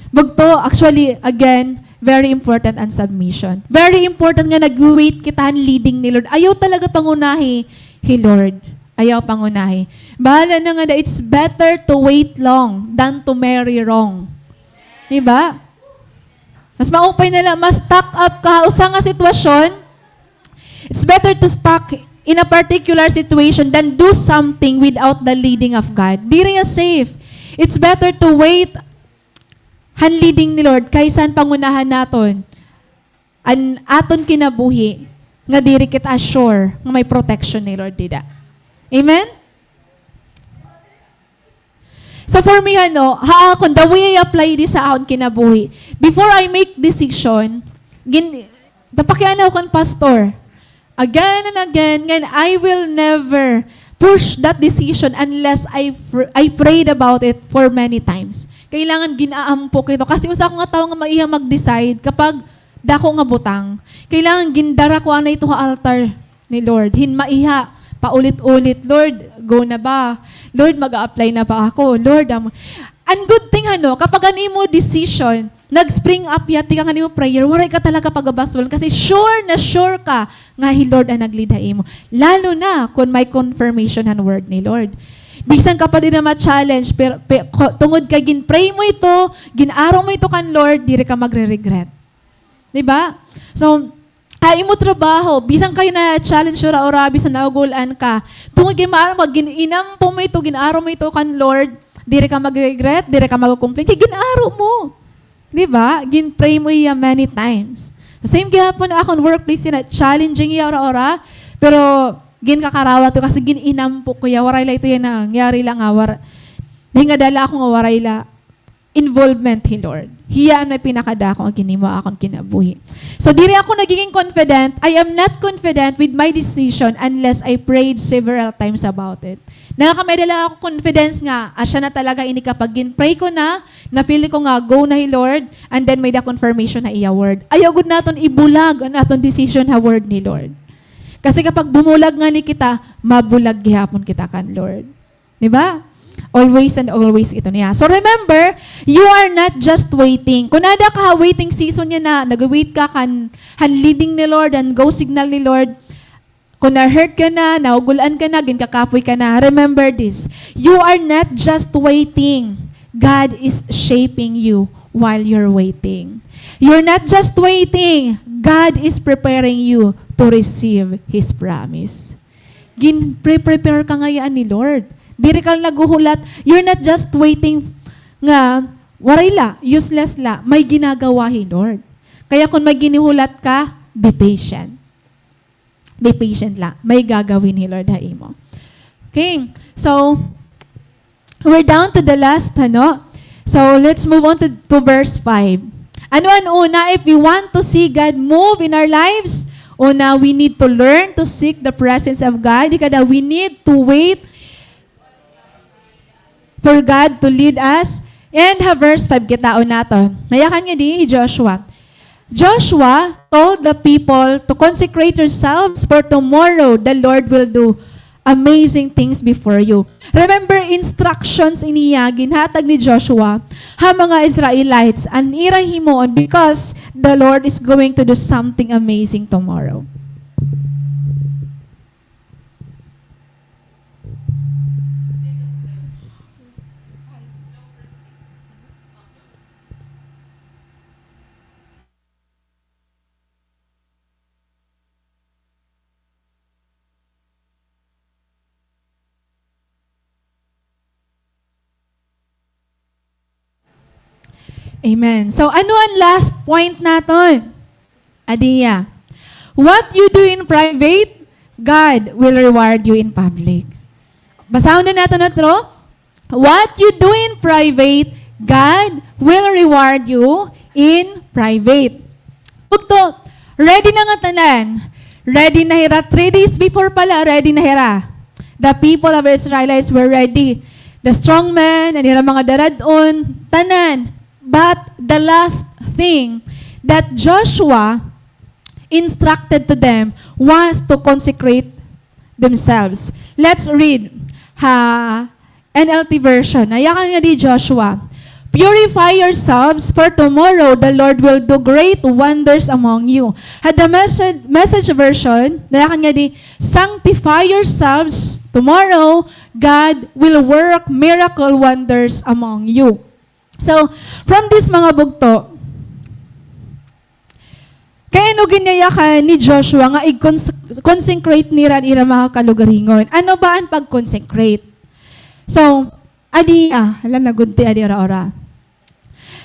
Bugto, actually, again, very important an submission. Very important nga nag-wait kita han leading ni Lord. Ayaw talaga pangunahi hi Lord. Ayaw pangunahi. Bahala na ngada, it's better to wait long than to marry wrong. Di ba? Mas maupay na la, ma-stuck up ka ha usa nga sitwasyon, it's better to stuck in a particular situation than do something without the leading of God. Diri hiya safe. It's better to wait han leading ni Lord kaysa han pangunahan naton an aton kinabuhi nga diri kita sure nga may protection ni Lord dida. Amen? So for me, ano, ha akon, the way I apply this ha akon kinabuhi, before I make decision, gin-, papakiana ako kan pastor. Again and again, ngan I will never push that decision unless I fr-, I prayed about it for many times. Kailangan gin-aampo ko ito. Kasi usa ako nga tawo nga maiha mag-decide kapag dako nga butang. Kailangan gindara ko anay ito ha altar ni Lord. Hin maiha, paulit-ulit, "Lord, go na ba? Lord, mag-a-apply na ba ako? Lord, amo." An good thing, ano, kapag an imo decision, nag-spring up hiya tikang han imo prayer, waray ka talaga pagabasol kasi sure na sure ka nga hi Lord an nag-lead ha imo. Lalo na kon may confirmation han word ni Lord. Bisan ka pa dida ma-challenge, pero, pe-, ko-, tungod kay gin-pray mo ito, gin-aro mo ito kan Lord, diri ka magre-regret. Di ba? So, ha imo trabaho, bisan ka na-challenge ura-ura, bisan naugul-an ka. Tungod kay maaram ka, gin-, inampo mo ito, gin-aro mo ito kan Lord, diri ka magre-regret, diri ka magko-complain, kay gin-aro mo. Di ba? Gin-pray mo hiya many times. Same gihapon ha akon workplace, na-challenging hiya ura-ura, pero ginkakarawat ko kasi gin-inampo ko hiya, waray la ito hiya nangyari la nga war-, nahingada la ako nga waray la involvement hi Lord. Hiya an may pinakadako nga ginhimo ha akon kinabuhi. So, diri ako nagiging confident. I am not confident with my decision unless I prayed several times about it. Nakakamay-ada la ako confidence nga, asya na talaga ini kapag gin-pray ko na, na-feel ko nga go na hi Lord, and then may-ada confirmation ha iya word. Ayaw gud naton ibulag an aton decision ha word ni Lord. Kasi kapag bumulag ngani kita, mabulag gihapon kita kan Lord. Di ba? Always and always ito niya. So remember, you are not just waiting. Kung ada ka ha waiting season niya na, nag-wait ka kan, han leading ni Lord, han go signal ni Lord, kung na-hurt ka na, nahugul-an ka na, ginkakapoy ka na, remember this. You are not just waiting. God is shaping you while you're waiting. You're not just waiting. God is preparing you to receive His promise. Gin-pre-prepare ka ngayaan ni Lord. Diri ka naghuhulat. You're not just waiting nga waray la, useless la. May ginagawa hi Lord. Kaya kung may ginihulat ka, be patient. Be patient la. May gagawin hi Lord ha imo. Okay. So, we're down to the last, ano? So, let's move on to, to verse five. Ano an una, if we want to see God move in our lives, una, we need to learn to seek the presence of God. Ikada, we need to wait for God to lead us. And ha verse five, kitaon naton. Nayakan ngadi hi Joshua. Joshua told the people to consecrate yourselves, for tomorrow the Lord will do amazing things before you. Remember, instructions ini nga ginhatag ni Joshua ha mga Israelites, an ira himuon, because the Lord is going to do something amazing tomorrow. Amen. So, ano an last point naton? Adi hiya. What you do in private, God will reward you in public. Basahon na naton utro. What you do in private, God will reward you in private. Bugto, ready na nga tanan. Ready na hira three days before pala, ready na hira. The people of Israelites were ready. The strong men, an ira mga darad-on, tanan. But the last thing that Joshua instructed to them was to consecrate themselves. Let's read ha N L T version. Nayakan ngadi hi Joshua, "Purify yourselves, for tomorrow the Lord will do great wonders among you." Ha the message, message version, nayakan ngadi, "Sanctify yourselves, tomorrow God will work miracle wonders among you." So, from this, mga bugto, kay ano ginyayakan ni Joshua nga ig-cons-, consecrate nira an ira mga kalugaringon? Ano ba an pag-consecrate? So, adi, ah, hala, nagudti, adi, ora, ora.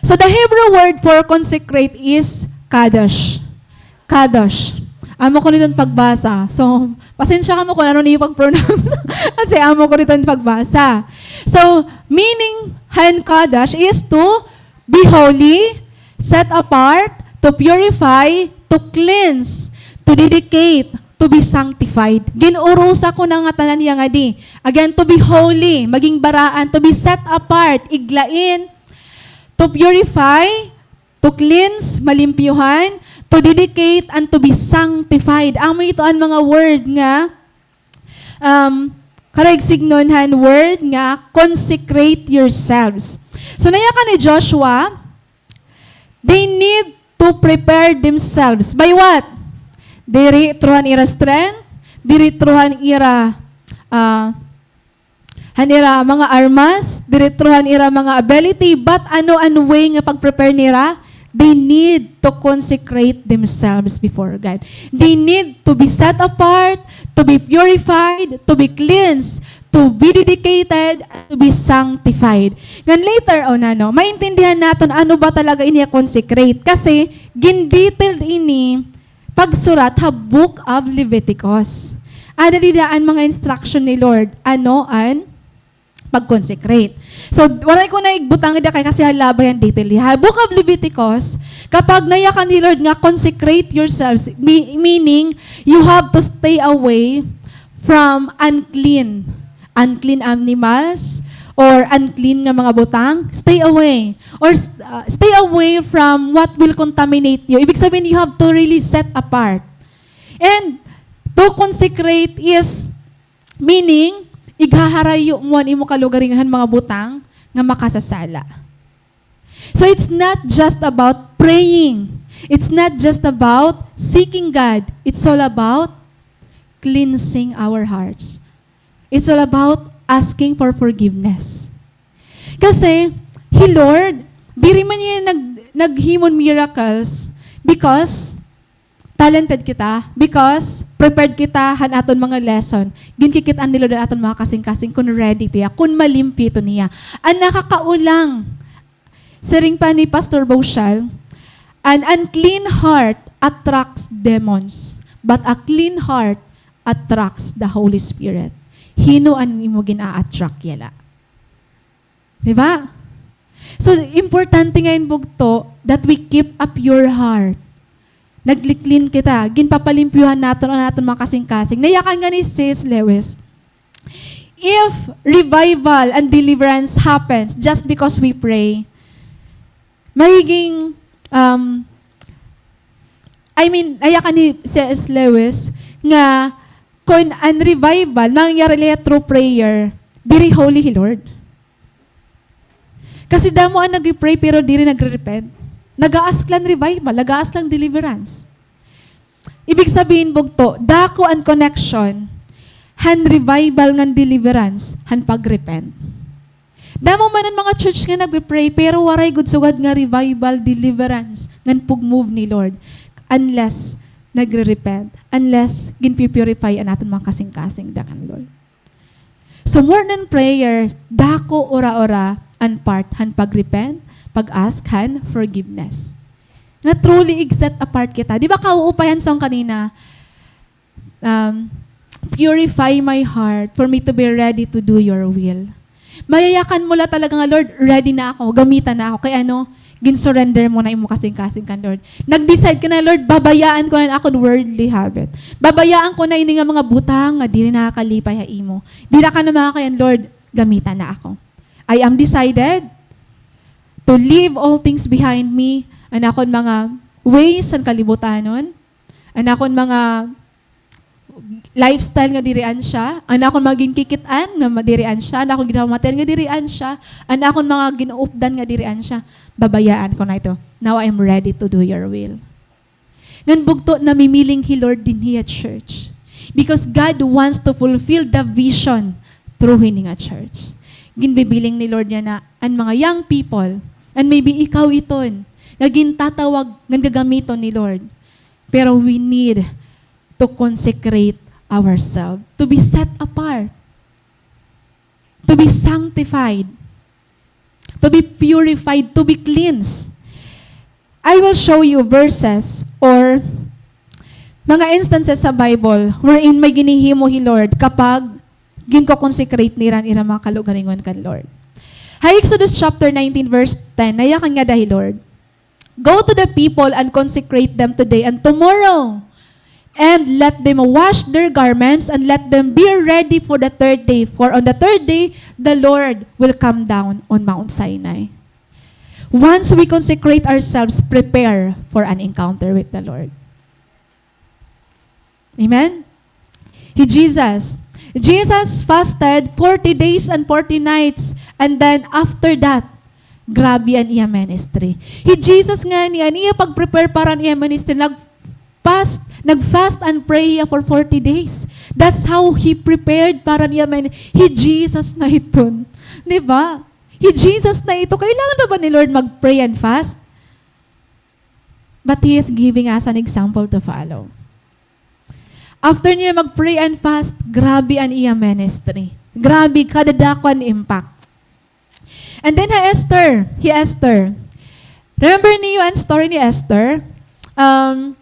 So, the Hebrew word for consecrate is kadosh. Kadosh. Amo ko niton pagbasa. So, pasensya kamo kung ano niyo pag-pronounce. Kasi amo ko niton pagbasa. So, meaning han kadosh is to be holy, set apart, to purify, to cleanse, to dedicate, to be sanctified. Gin-urusa ko na ngatanan hiya ngadi. Again, to be holy, maging baraan, to be set apart, iglain, to purify, to cleanse, malimpyuhan, to dedicate, and to be sanctified. Amo ito an mga word nga, um, karuyag sidngon han word nga consecrate yourselves. So, nayakan ni Joshua, they need to prepare themselves. By what? Diri through han ira strength, diri through han ira, ah, han ira mga armas, diri through han ira mga ability, but ano an way nga pag-prepare nira? They need to consecrate themselves before God. They need to be set apart, to be purified, to be cleansed, to be dedicated, and to be sanctified. Ngan later on, ano, maintindihan naton ano ba talaga ini nga consecrate. Kasi, gin-detailed ini pagsurat ha Book of Leviticus. Ada dida an mga instruction ni Lord. Ano an pag-consecrate. So, waray ko na igbutang dida kay kasi halaba yan detail. Ha Book of Leviticus, kapag nayakan ni Lord nga consecrate yourselves, me-, meaning, you have to stay away from unclean, unclean animals, or unclean nga mga butang, stay away. Or s-, uh, stay away from what will contaminate you. Ibig sabihin, you have to really set apart. And to consecrate is, meaning, ighaharayo mo an imo kalugaringon han mga butang nga makasasala. So it's not just about praying. It's not just about seeking God. It's all about cleansing our hearts. It's all about asking for forgiveness. Kasi, hi Lord, diri man hiya nag-, naghimo hin miracles because talented kita, because prepared kita han aton mga lesson. Ginkikit-an ni Lord an aton mga kasingkasing kun ready tiya, kun malimpyo ito niya. An nakakaulang, siring pa ni Pastor Boshal, "An unclean heart attracts demons, but a clean heart attracts the Holy Spirit." Hin-o an imo gin-a-attract yala? Di ba? So, importante ngay-an bugto that we keep a pure heart. Nagli-clean kita. Ginpapalimpyuhan naton an aton mga kasingkasing. Nayakan ngani hi C S Lewis, if revival and deliverance happens just because we pray, magiging, um, I mean, nayakan ni C S Lewis nga kun an revival mangyari la hiya through prayer, diri holy hi Lord. Kasi damo an nagre-pray pero diri nagre-repent. Nag-a-ask la hin revival, nag-a-ask la hin deliverance. Ibig sabihin, bugto, dako an connection han revival ngan deliverance han pag-repent. Damo man an mga church nga nagre-pray, pero waray gud sugad nga revival, deliverance, ngan pag-move ni Lord, unless nagre-repent, unless ginpi-purify an aton mga kasingkasing dida kan Lord. So, more than prayer, dako ura-ura an part han pag-repent, pag-ask han forgiveness. Nga truly, ig-set apart kita. Di ba, kauupay han song kanina, um, "Purify my heart for me to be ready to do your will." Mayayakan mo la talaga nga, "Lord, ready na ako, gamita na ako." Kay ano, gin-surrender mo na imo kasingkasing kan Lord. Nag-decide ka na, "Lord, babayaan ko na an akon worldly habit. Babayaan ko na ini nga mga butang nga diri nakakalipay ha imo. Dira ka na makakayan, Lord, gamita na ako. I am decided to leave all things behind me," an akon mga ways han kalibutanon, an akon mga lifestyle nga diri an siya, an akon mga ginkikit-an nga ma-, diri an siya, an akon ginpamatian nga diri an siya, an akon mga gin-uupdan nga diri an siya, babayaan ko na ito. Now I am ready to do your will. Ngan bugto, namimiling hi Lord dinhi ha church. Because God wants to fulfill the vision through hini nga church. Ginbibiling ni Lord niya na an mga young people, and maybe ikaw iton, nga gintatawag ngan gagamiton ni Lord. Pero we need to consecrate ourselves, to be set apart, to be sanctified, to be purified, to be cleansed. I will show you verses or mga instances sa Bible wherein may ginhihimo hi Lord kapag ginko-consecrate nira an ira mga kalugaringon kan Lord. Ha Exodus chapter nineteen, verse ten, nayakan ngada hi Lord, "Go to the people and consecrate them today and tomorrow. And let them wash their garments and let them be ready for the third day. For on the third day, the Lord will come down on Mount Sinai." Once we consecrate ourselves, prepare for an encounter with the Lord. Amen? Hi Jesus. Jesus fasted forty days and forty nights. And then after that, grabe an iya ministry. Hi Jesus ngani, an iya pag-prepare para an iya ministry, nag-fast, nag-fast and pray hiya for forty days. That's how he prepared para an iya ministry. Hi Jesus na iton. Di ba? Hi Jesus na ito. Kailangan pa ba ni Lord mag-pray and fast? But he is giving us an example to follow. After niya mag-pray and fast, grabe an iya ministry. Grabe, kadadako an impact. And then ha Esther, hi Esther. Remember niyo an story ni Esther? Um,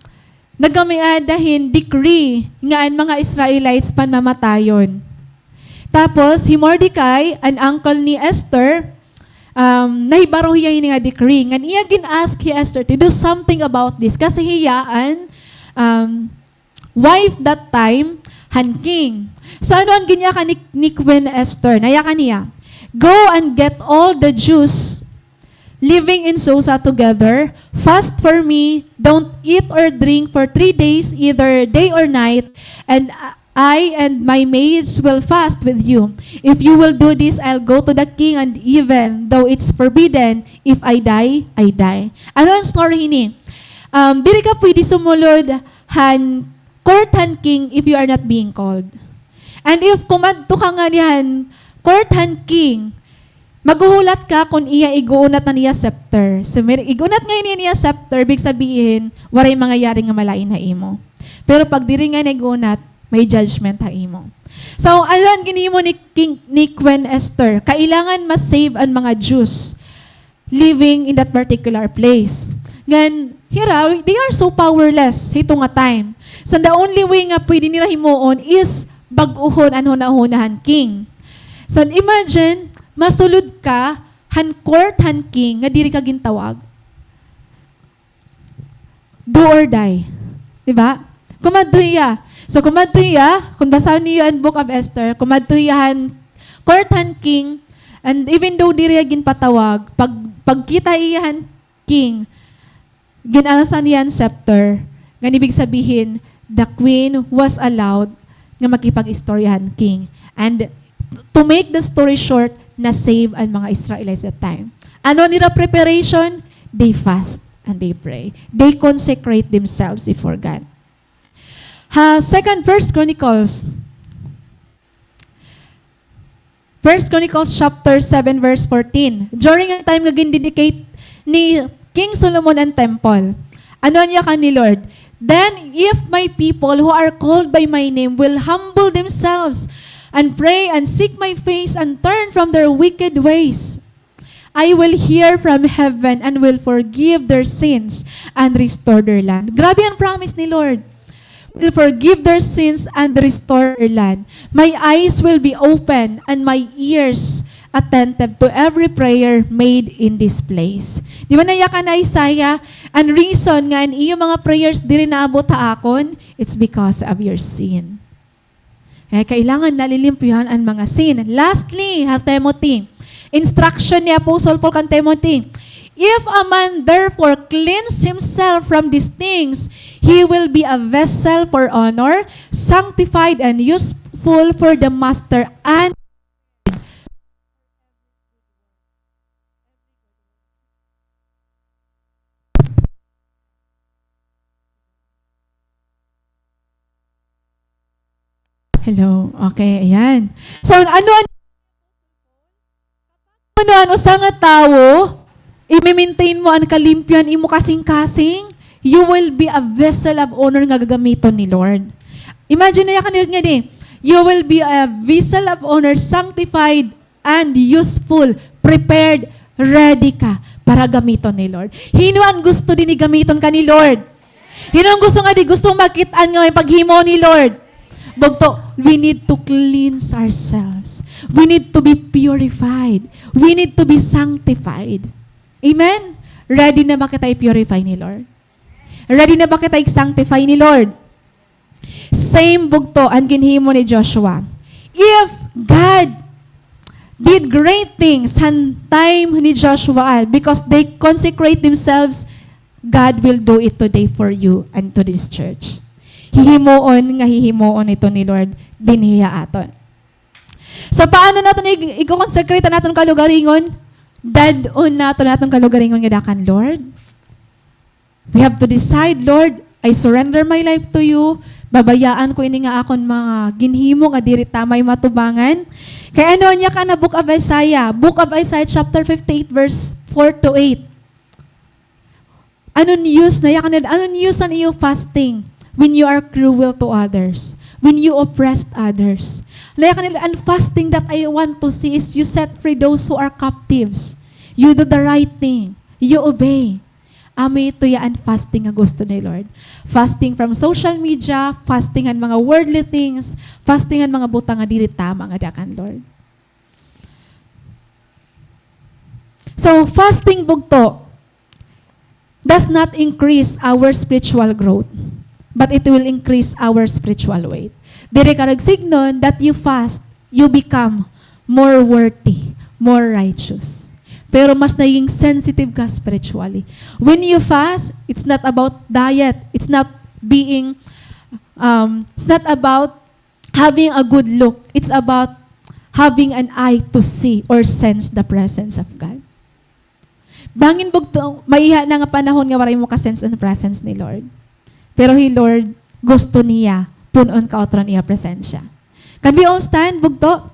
nagkamiada hin decree nga an mga Israelites panmamatayon. Tapos, hi Mordecai, an uncle ni Esther, um, nahibaro hiya hini nga decree. Ngan iya gin-ask hi Esther to do something about this. Kasi hiya an, um, wife that time han king. So, ano an ginyakan ni, ni Queen Esther? Nayakan niya, "Go and get all the Jews living in Susa together. Fast for me. Don't eat or drink for three days, either day or night. And I and my maids will fast with you. If you will do this, I'll go to the king, and even though it's forbidden, if I die, I die." Ano an story hini? Um, diri ka pwede sumulod han court han king if you are not being called. And if kumadto ka ngani han court han king, maghuhulat ka kon iya ig-uunat an iya scepter. So, may ig-unat ngani niya an iya scepter, ibig sabihin, waray mangyayari nga malain ha imo. Pero pag diri ngani ig-unat, may judgment ha imo. So, ano an ginhimo ni King, ni Queen Esther? Kailangan ma-save an mga Jews living in that particular place. Ngan, hira, they are so powerless hito nga time. So, the only way nga pwede nira himuon is bag-ohon an hunahuna han king. So, imagine, masulod ka han court han king nga diri ka gintawag. Do or die. Di ba? Kumadto hiya. So, kumadto hiya, kung basahon niyo an Book of Esther, kumadto hiya han court han king, and even though diri hiya ginpatawag, pag, pagkita hiya han king, gin-alsa niya an scepter, ngan ibig sabihin, the queen was allowed nga makipag-istorya han king. And to make the story short, na-save an mga Israelites that time. Ano nira preparation? They fast and they pray. They consecrate themselves before God. Ha, Second, First Chronicles, First Chronicles chapter seven, verse fourteen. During an time nga gindedicate ni King Solomon an temple, ano an yakan ni Lord? "Then if my people who are called by my name will humble themselves and pray and seek my face and turn from their wicked ways, I will hear from heaven and will forgive their sins and restore their land." Grabe an promise ni Lord. "Will forgive their sins and restore their land. My eyes will be open and my ears attentive to every prayer made in this place." Di ba nayakan ni Isaiah? An reason nga an iyo mga prayers diri naabot ha akon, it's because of your sin. Eh, kailangan nalilimpyohan an mga sin. Lastly, ha Timothy, instruction ni Apostle Paul kan Timothy, "If a man therefore cleanse himself from these things, he will be a vessel for honor, sanctified and useful for the master and Hello. Okay, ayan. So, ano an, ano an usa nga tawo, i-maintain mo an kalimpyo han imo kasingkasing, you will be a vessel of honor nga gagamiton ni Lord. Imagine na yakan ni Lord ngadi, you will be a vessel of honor, sanctified, and useful, prepared, ready ka para gamiton ni Lord. Hin-o an gusto dinhi gamiton ka ni Lord? Hin-o an gusto ngadi, gusto makit-an nga may paghimo ni Lord? Bugto, we need to cleanse ourselves. We need to be purified. We need to be sanctified. Amen? Ready na ba kita i-purify ni Lord? Ready na ba kita i-sanctify ni Lord? Same bugto an ginhimo ni Joshua. If God did great things han time ni Joshua, because they consecrate themselves, God will do it today for you and to this church. Hihimuon nga hihimuon ito ni Lord dinhi ha aton. So, paano naton ig-, i-consecrate an aton kalugaringon? Dad-on naton, aton kalugaringon ngada kan Lord. We have to decide, "Lord, I surrender my life to you." Babayaan ko ini nga akon mga ginhimo nga diri ta may matubangan. Kay ano an yakan ha Book of Isaiah? Book of Isaiah chapter fifty-eight, verse four to eight. Ano an use, nayakan nira, ano an use han iyo fasting when you are cruel to others, when you oppressed others? Nayakan nira, an fasting that I want to see is you set free those who are captives. You do the right thing. You obey. Amo ito ya an fasting nga gusto ni Lord. Fasting from social media, fasting han mga worldly things, fasting han mga butang nga diri tama ngada kan Lord. So, fasting, bugto, does not increase our spiritual growth, but it will increase our spiritual weight. Diri karuyag sidngon that you fast, you become more worthy, more righteous. Pero mas naging sensitive ka spiritually. When you fast, it's not about diet. It's not being, um, it's not about having a good look. It's about having an eye to see or sense the presence of God. Bangin, bugto, maiha na nga panahon nga waray mo ka-sense an presence ni Lord. Pero hi Lord, gusto niya pun-on ka utro an iya presensya. Can we all stand, bugto?